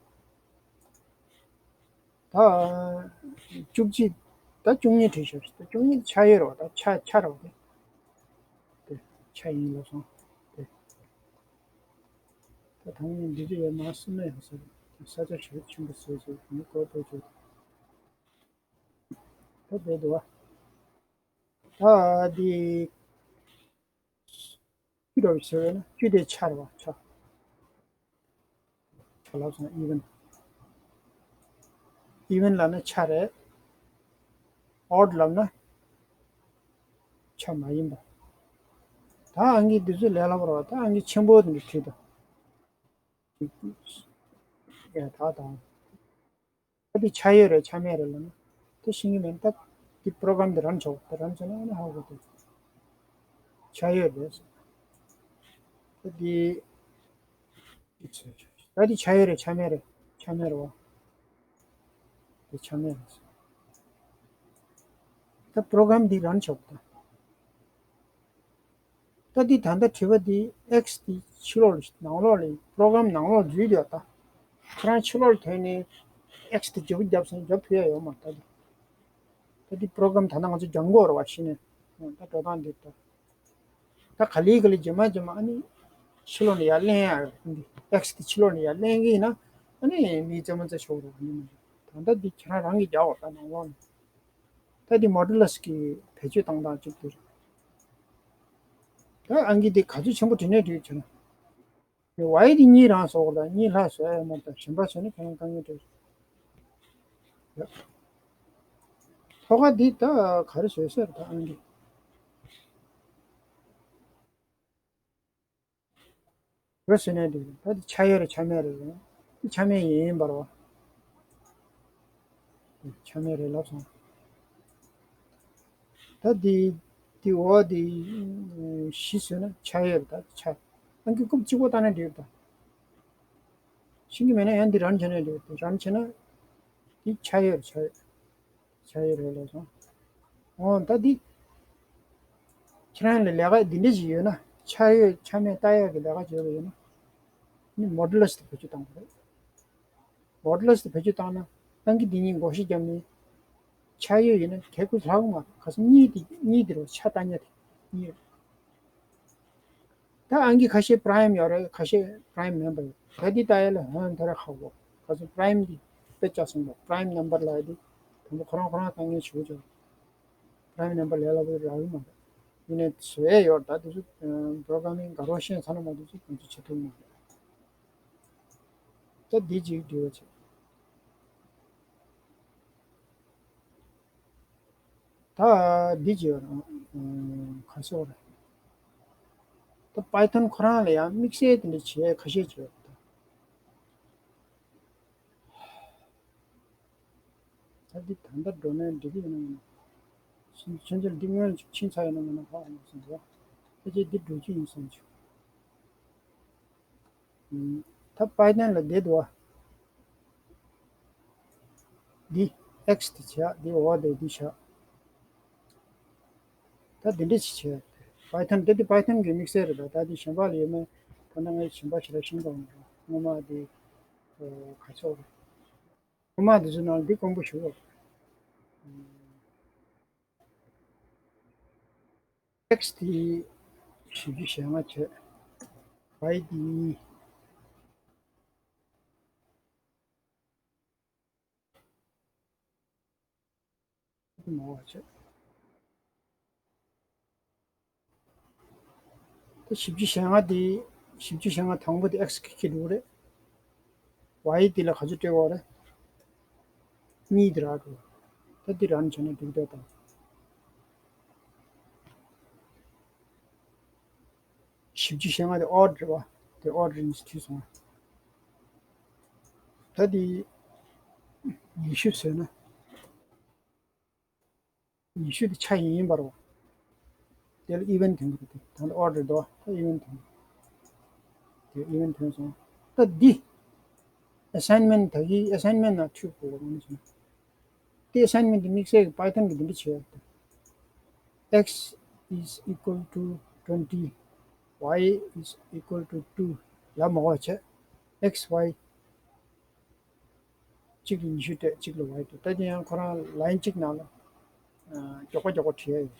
ད་བཅུ་གཅིག་ད་བཅུ་གཉིས་བྲིས་ཤོག་ད་བཅུ་གཉིས་ཆ་ཡོད་རེད་བ། ད་ཆ་ཆ་རེད་བ། དེ་དེ་ཆ་ཡིན་ལབ་སོང་། དེ་ད་ཐང་ཡིན་འདི་དེ་ཡོད་མ་སུ་མེད་ཡོད་ས་རེད། ས་ཆ་ཞིག་ཆེན་པོ་བཟོས་བཟོས་མི་སྐོར་པོ་བྱོས། ད་དེ་འདུག་བ། ད་འདི་བཅུ་འདྲ་བོ་བྱས་པས་ན་བཅུ་དེ་ཆ་རེད་བ། ཆ་ཆ་ལབ་སོང་། ཨི་ཝན། ཨི་ཝན་ལབ་ན་ཆ་རེད། ཨོཌ་ལབ་ན་ཆ་མ་ཡིན་པ། ད་ཨང་ཀི་འདི་ཚོ་ལས་སླ་པོ་རེད་བ། ད་ཨང་ཀི་ཆེན་པོ་དེ་འདྲ་བྲིས་དང་། ཡ་ད་དང་། ད་འདི་ཆ་ཡོད་རེད་ཆ་མེད་རེད་ལབ་ན། ད་ཤེས་ཀྱི་མེད། ད་འདི་པོ་རོ་གྷ་རམ་འདི་རན་ཆོག་ད་རན་བྱས་ན་ཨ་ནི་ཧ་གོ་ཐུབ། ཆ་ཡོད་རེད། ད་འདི་ད་འདི་ཆ་ཡོད་རེད་ཆ་མེད་རེད། ཆ་མེད་རེད་བ། འདི་ཆ་མེད་རེད། ད་པོ་རོ་གྷ་རམ་འདི་རན་ཆོག་ད། ད་འདི་ད་ལྟ་དྲི་བ་འདི་ཨེག་སི་འདི་ཕྱི་ལོགས་ལ་ནང་ལོགས་ལ་པོ་རོ་གྷ་རམ་ནང་ལོགས་འཛུལ་ཡོད་ད། ཁྱེད་རང་ཕྱི་ལོགས་ལ་ཐོན་ནས་ཨེག་སི་འདི་བརྗེ་པོ་བརྒྱབ་སོང་། རྒྱབ་ཕུད་ཡ་ཡོད་མ་རེད་ད་འདི། ད་འདི་པོ་རོ་གྷ་རམ་ད་ལྟ་ང་ཚོ་སྦྱང་དགོས་རེད་བ་ཤི་ནས། ད་འགྲོ་སྟངས་འདི་ད། ད་ག་ལེ་ག་ལེ་རྗེས་མ་རྗེས་མ་ཨ་ནི་ཕྱི་ལོགས་ནས་ཡར་ལེན་ཡ་འདི་ཨེག་སི་འདི་ཕྱི་ལོགས་ནས་ཡར་ལེན་གི་ཡིན་ན་ཨ་ནི་མི་རྩེད་མོ་རྩེ་ཆོག་རེད་བ། ཨ་ནི་མ་རེད། ད་ལྟ་འདི་ཁྱེད་རང་རང་གིས་རྒྱག་དགོས་ད་ནང་ལོགས་ནས། ད་འདི་མོ་ཌུ་ལས་ཀྱི་བེད་སྤྱོད་བཏང་སྟངས་གཅིག་འདི་རེད། ད་ཨང་ཀི་འདི་ག་ཚོད་ཆེན་པོ་བྲིས་ནས་བྲིས་བྱས་ན། ཝའི་འདི་གཉིས་རང་བཟོ་དགོས་ལ་གཉིས་ལྷག་བཟོ་ཡ་ཡོད་མ་རེད། ད་གཞན་པ་བཟོས་ན་ཁྱེད་རང་དཀའ་ངལ་འཕྲད་རེད། ཐོག་ཁ་འདི་ད་ག་རེ་བཟོས་ཟེར་ད་ཨང་ཀི། རེད་ཟེར་ནས་འདུག་ད་འདི་ཆ་ཡོད་རེད་ཆ་མེད་རེད། འདི་ཆ་མེད་ཡིན་ཡིན་པ་རེད་བ། འདི་ཆ་མེད་རེད་ལབ་སོང་། ད་འདི་འདི་འོ་འདི་བཞི་བཟོས་ན་ཆ་ཡོད་རེད། ད་ཆ་ཨང་ཀི་རྐུབ་གཅིག་པོ་བཏང་ན་འགྲིག་ད། ཤེས་ཀྱི་མེད་ན་ཡང་འདི་རན་བྱས་ན་འགྲིག་འདི་རན་བྱས་ན་འདི་ཆ་ཡོད་རེད་ཆ་ཡོད། ཆ་ཡོད་རེད་ལབ་སོང་། འོ་ད་འདི། ཁྱེད་རང་ལ་ལས་ཀ་འདི་འདྲ་ཞིག་ཡོད་ན་ཆ་ཡོད་ཆ་མེད་ལྟ་ཡག་གི་ལས་ཀ་བྱེད་པ་ཡོད་ན། ནི་མོ་ཌུ་ལས་དེ་བེད་སྤྱོད་བཏང་དགོས་རེད། མོ་ཌུ་ལས་དེ་བེད་སྤྱོད་བཏང་ན་ཨང་ཀི་འདི་གཉིས་བགོ་བཤའ་བརྒྱབ་ནས་ཆ་ཡོད་ཡིན་ན་གལ་ཁུ་ལྷག་མ་རེད། ཁ་སང་གཉིས་དེ་གཉིས་དེ་རུ་ཆ་ལྟ་ཉེ་དེ་གཉིས་རེད། ད་ཨང་ཀི་ཁ་ཤས་པ་རའིམ་ཡོད་རེད། ཁ་ཤས་པ་རའིམ་མིན་པ་ཡོད། ད་འདི་ལྟ་ཡ་ལ་ཧོན་ཐོར་ཧ་གོ། ཁ་སང་པ་རའིམ་འདི་དཔེ་ཆ་སོང་བ་པ་རའིམ་ནམ་བར་ལ་ཡ་དེ་དང་པོ་ཁོ་རང་ཁོ་རང་དཀའ་ངལ་ཞུ་ཆོག་པ་རའིམ་ནམ་བར་ལས་སླ་པོ་རག་གི་མ་རེད། ཡིན་ནའི་བཟོ་ཡས་ཡོད། ད་དེ་ཚོ་པོ་རོ་གྷ་ར་མིང་དགའ་རོགས་ཤེས་ཚ་ན་མ་དེ་ཚོ་ང་ཚོ་བྱེད་ཐུབ་མ་རེད། ད་འདི་གཅིག་འདྲི་བ་བྱེད། ད་འདི་བྱས་པ་དང་ག་སོགས་རེད། ད་པའི་ཐོན་ཁོ་རང་ལ་ཡང་དམིགས་བསལ་དེ་འདྲ་བྱས་ཁ་ཤས་བྱས་པ་དང་། ད་འདི་ད་ལྟ་འགྲོ་ནས་འགྲིག་གི་ཡོད་ན་མིན་ན། ཕྱིན་ཆད་འདི་སྔོན་ལ་ཕྱིན་ཚར་ཡོད་ན་མིན་ན་ཧ་གོ་མ་སོང་འདུག་ཕལ་ཆེར་འདི་འགྲོ་རྒྱུ་ཡིན་བསམ་བྱུང་། ད་པའི་ཐོན་ལ་བསྡད་འདུག་བ། འདི་ཨེག་སི་དེ་བྱས། འདི་འོ་དེ་འདི་བྱས། ད་འདི་འདྲ་ཞིག་བྱས། པའི་ཐོན་དེ་འདི་པའི་ཐོན་གྱི་དམིགས་བསལ་རེད། ད་ད་འདི་གཞན་པ་ལ་ཡོད་མེད་ད་ལྟ་ངས་གཞན་པ་ཞིག་ལ་ཤེས་དགོས་མ་རེད། སྔོན་མ་འདི་ག་ཚོད་རེད། སྔོན་མ་འདི་ཚོ་ནང་འདི་དཀོན་པོ་ཞིག་རེད། ཨེག་སི་དེ་བཞི་བཅུ་ཞེ་ལྔ་བྱས། ཝའི་དེ་གཉིས། མང་བ་བྱས། ད་བཞི་བཅུ་ཞེ་ལྔ་དེ། བཞི་བཅུ་ཞེ་ལྔ་དང་པོ་དེ་ཨེག་སི་གི་ཁྱེར་འགྲོ་གི་རེད། ཝའི་དེ་ལ་ག་ཚོད་སྤྲད་དགོས་རེད། གཉིས་དེ་རག་འགྲོ། ད་འདི་རང་བྱས་ན་འགྲིག་འདོད་དང་། བཞི་བཅུ་ཞེ་ལྔ་དེ་ཨོཌ་རེད་བ། དེ་ཨོཌ་རེད་ནས་བྲིས་སོང་། ད་འདི་ཉི་ཤུ་བཟོས་ན། ཉི་ཤུ་དེ་ཆ་ཡིན་ཡིན་པ་རེད་བ། དེ་ལ་ཨི་ཝན་ཐོན་གྱི་རེད། དེ་ད་ལྟ་ཨོཌ་རེད་དོ། ད་ཨི་ཝན་ཐོན། དེ་ཨི་ཝན་ཐོན་སོང་། ད་འདི་ཨེ་སའིན་མེན་ཊི་ད་གི་ཨེ་སའིན་མེན་ཊི་ནང་འཁྱུད་དགོས་ལ་མ་ནི་བྱུང་། དེའི་assignment་དེ་དམིགས་བསལ་གྱི་Python་གི་འདི་འདྲ་བྱས་ཡོད། X is equal to twenty, Y is equal to two ལབ་མ་དགོས་བྱས། X Y གཅིག་ལ་ཉི་ཤུ་སྤྲད། གཅིག་ལ་Y སྤྲད། ད་དེ་ཡང་ཁོ་རང་line་གཅིག་ནང་ལ་ཨ་མགྱོགས་པ་མགྱོགས་པ་བྲིས་ཡ་ཡོད།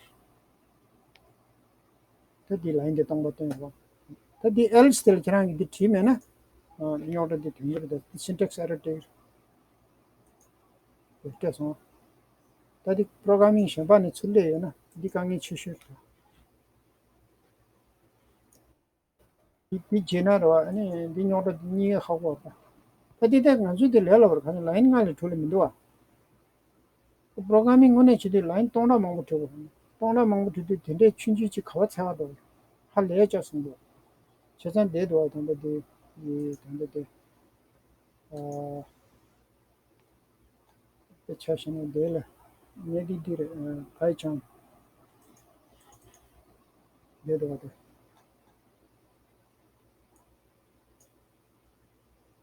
ད་འདི་line་དེ་སྟོང་པ་སྟོན་ཡོད། ད་འདི་else་དེ་ལ་ཁྱེད་རང་གིས་འདི་བྲིས་མེད་ན། ཨ་རྙོག་དྲ་འདི་དོན་གྱི་རེད། ད་syntax error་དེ་སྤྲད་སོང་། ད་འདི་programming་གཞན་པ་ནས་ཚུར་སླེབས་ཡོད་ན་འདི་དཀའ་ངལ་ཆེ་ཤོས་རེད། འདི་འདི་བརྗེས་ན་རེད་བ། ཨ་ནི་འདི་རྙོག་དྲ་འདི་གཉིས་ཀ་ཁག་པོ་རེད། ད་འདི་ད་ང་ཚོའི་འདི་ལས་སླ་པོ་རེད། ག་ནི་line་ལྔ་ལས་དྲུག་ལས་མི་འདུག་བ། Programming་དངོས་གནས་བྱེད་དུས་line་སྟོང་ཕྲག་མང་པོ་བྲིས་དགོས། སྟོང་ཕྲག་མང་པོ་བྲིས་དུས་དེ་འདྲའི་ཆུང་ཆུང་ཅིག་ག་པར་འཚོལ་བ་འདུག་ཧ་ལས་ཅག་སོང་འདུག་བྱས་ཙང་བསྡད་འདུག་བ། ད་ལྟ་དེ་ཡི་ད་ལྟ་དེ་ཨ་དཔེ་ཆ་བཞག་ན་དེ་ལ་ངས་འདི་འདི་རེད། ཨ་PyCharm་བསྡད་འདུག་བ། དེ།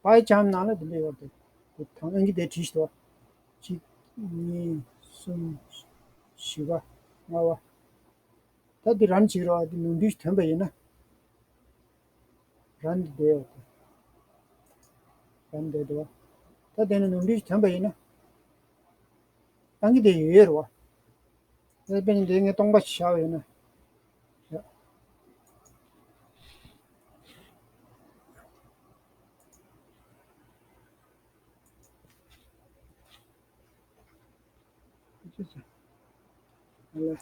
PyCharm་ནང་ལ་འདི་འདྲ་ཡོད་རེད། དེ་དང་ཨང་ཀི་དེ་བྲིས་ཤིག་དོ། གཅིག་གཉིས། གསུམ། བཞི་པ། ལྔ་པ། ད་འདི་run་བྱེད་རོགས། འདི་ནོར་འཁྲུལ་ཞིག་ཐོན་པ་ཡིན་ན། run་འདི་འདྲ་ཡོད་རེད། run་འདི་འདྲ་འདུག་ད་དེ་ནས་ནོར་འཁྲུལ་ཞིག་ཐོན་པ་ཡིན་ན། ཨང་ཀི་དེ་ཡོད་ཡོད་རེད་བ། དེ་དཔེར་ན་འདི་ངས་སྟོང་པ་ཞིག་བཞག་པ་ཡིན་ན། ཡ། ཨ་ལས།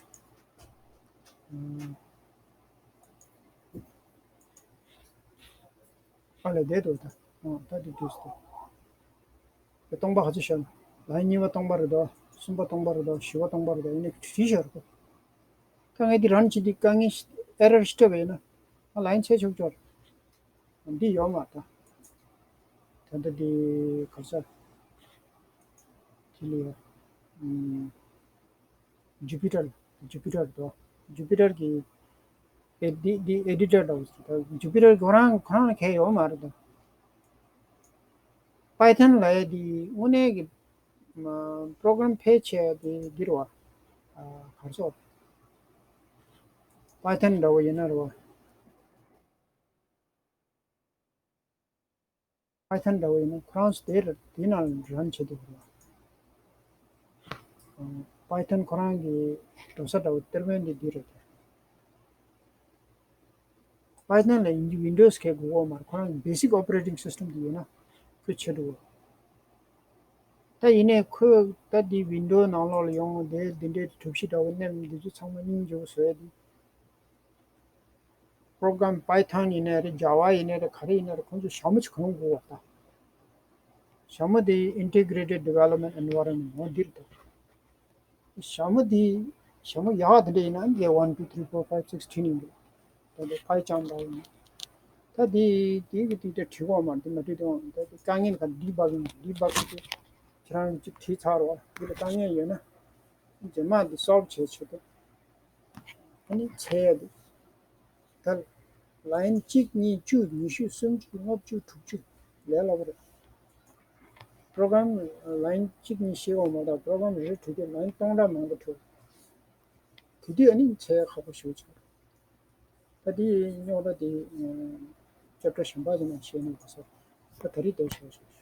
ཨ་ལས་བསྡད་འདུག་ད། ཨ་ད་འདི་འདྲ་ཞིག་འདུག་དེ་སྟོང་པ་ག་ཚོད་བཞག་ན། line་གཉིས་པ་སྟོང་པ་རེད་དོ། གསུམ་པ་སྟོང་པ་རེད་དོ། བཞི་པ་སྟོང་པ་རེད་དོ། ཡིན་ནའི་བྲིས་བཞག་རེད་དོ། ད་ངས་འདི་run་བྱེད་དུས་དཀའ་ངལ་error་ཞིག་སྤྲད་པ་ཡིན་ན། ཨ་line་ཚད་ཆོག་ཆོག་རེད། འདི་ཡོད་མ་རེད་ད། ད་ལྟ་འདི་ག་ས། དེ་ལ་ཡོད། ཨམ། Jupyter། Jupyter་དོ། Jupyter་གི་ཨེ་འདི་འདི་editor་འདྲ་བོ་ཞིག་ད། Jupyter་ཁོ་རང་ཁོ་རང་ལ་གལ་ཡོད་མ་རེད་ད། Python་ལབ་ཡ་འདི་དངོས་གནས་ཀྱི་མ་program་ཕལ་ཆེ་བ་འདི་འདི་རེད་བ། ཨ་ག་རེ་ཟེར། Python་འདྲ་བོ་ཡིན་ན་རེད་བ། Python་འདྲ་བོ་ཡིན་ན་ཁོ་རང་ཚོ་དེར་དེའི་ནང་run་བྱེད་ཐུབ་རེད། Python་ཁོ་རང་གི་འགྲོ་ས་འདྲ་བོ་གཏེར་དཔོན་དེ་འདི་རེད། Python་ལ་ཡིན་གྱི་Windows་གས་དགོས་མ་རེད། ཁོ་རང་གི་basic operating system་དེ་ཡོད་ན་ཁོས་བྱེད་འགྲོ་གི། ད་ཡིན་ནའི་ཁོས་ད་འདི་Windows་ནང་ལོགས་ལ་ཡོང་དེ་འདི་འདྲའི་གྲུབ་གཞི་འདྲ་བོ་མནན། འདི་ཚོ་ཚང་མ་སྙིང་རྗེ་པོ་བཟོ་ཡ་དེ། Program Python་ཡིན་ནའི་རེད། Java་ཡིན་ནའི་རེད། ག་རེ་ཡིན་ནའི་རེད། ཁོང་ཚོ་ཞྭ་མོ་ཅིག་གོན་དགོས་པ་ད། ཞྭ་མོ་དེ་Integrated Development Environment་འོ་འདིར་འདུག་ཞྭ་མོ་དེ་ཞྭ་མོ་ཡག་དེ་འདྲ་ཡིན་ན་ཡ་one two three four five six་བྲིས་ནས་འདུག་ད་དེ་PyCharm་འདྲ་ཡིན། ད་དེ་དེ་གི་དེ་འདྲ་བྲིས་དགོས་མ་རེད། དེ་མ་བྲིས་དེ་འོང་། ད་དེ་དཀའ་ངལ་ག་debugging debugging་དེ་ཁྱེད་རང་ཅིག་བྲིས་ཚར་བ་དེ་ལ་དཀའ་ངལ་ཡོད་ན་རྗེས་མ་དེ་solve་བྱེད་ཆེད་དུ། ཨ་ནི་འཚོལ་ཡ་དེ། ད་line་གཅིག་གཉིས་བཅུ་ཉི་ཤུ་སུམ་ཅུ་ལྔ་བཅུ་དྲུག་ཅུ་ལས་སླ་པོ་རེད། Program་line་གཅིག་གཉིས་ཤེས་དགོས་མ་གཏོགས་program་རེ་བྲིས་དུས་line་སྟོང་ཕྲག་མང་པོ་འཕྲོད། དེ་དུས་ཨ་ནི་འཚོལ་ཡ་ཁག་པོ་ཞེ་པོ་ཆགས། ད་དེ་རྙོག་དྲ་དེ་chapter་གཞན་པ་ཅིག་ནང་བཤད་ན་གོ་ས། ད་ད་རེས་དེ་བྱས་ཤོག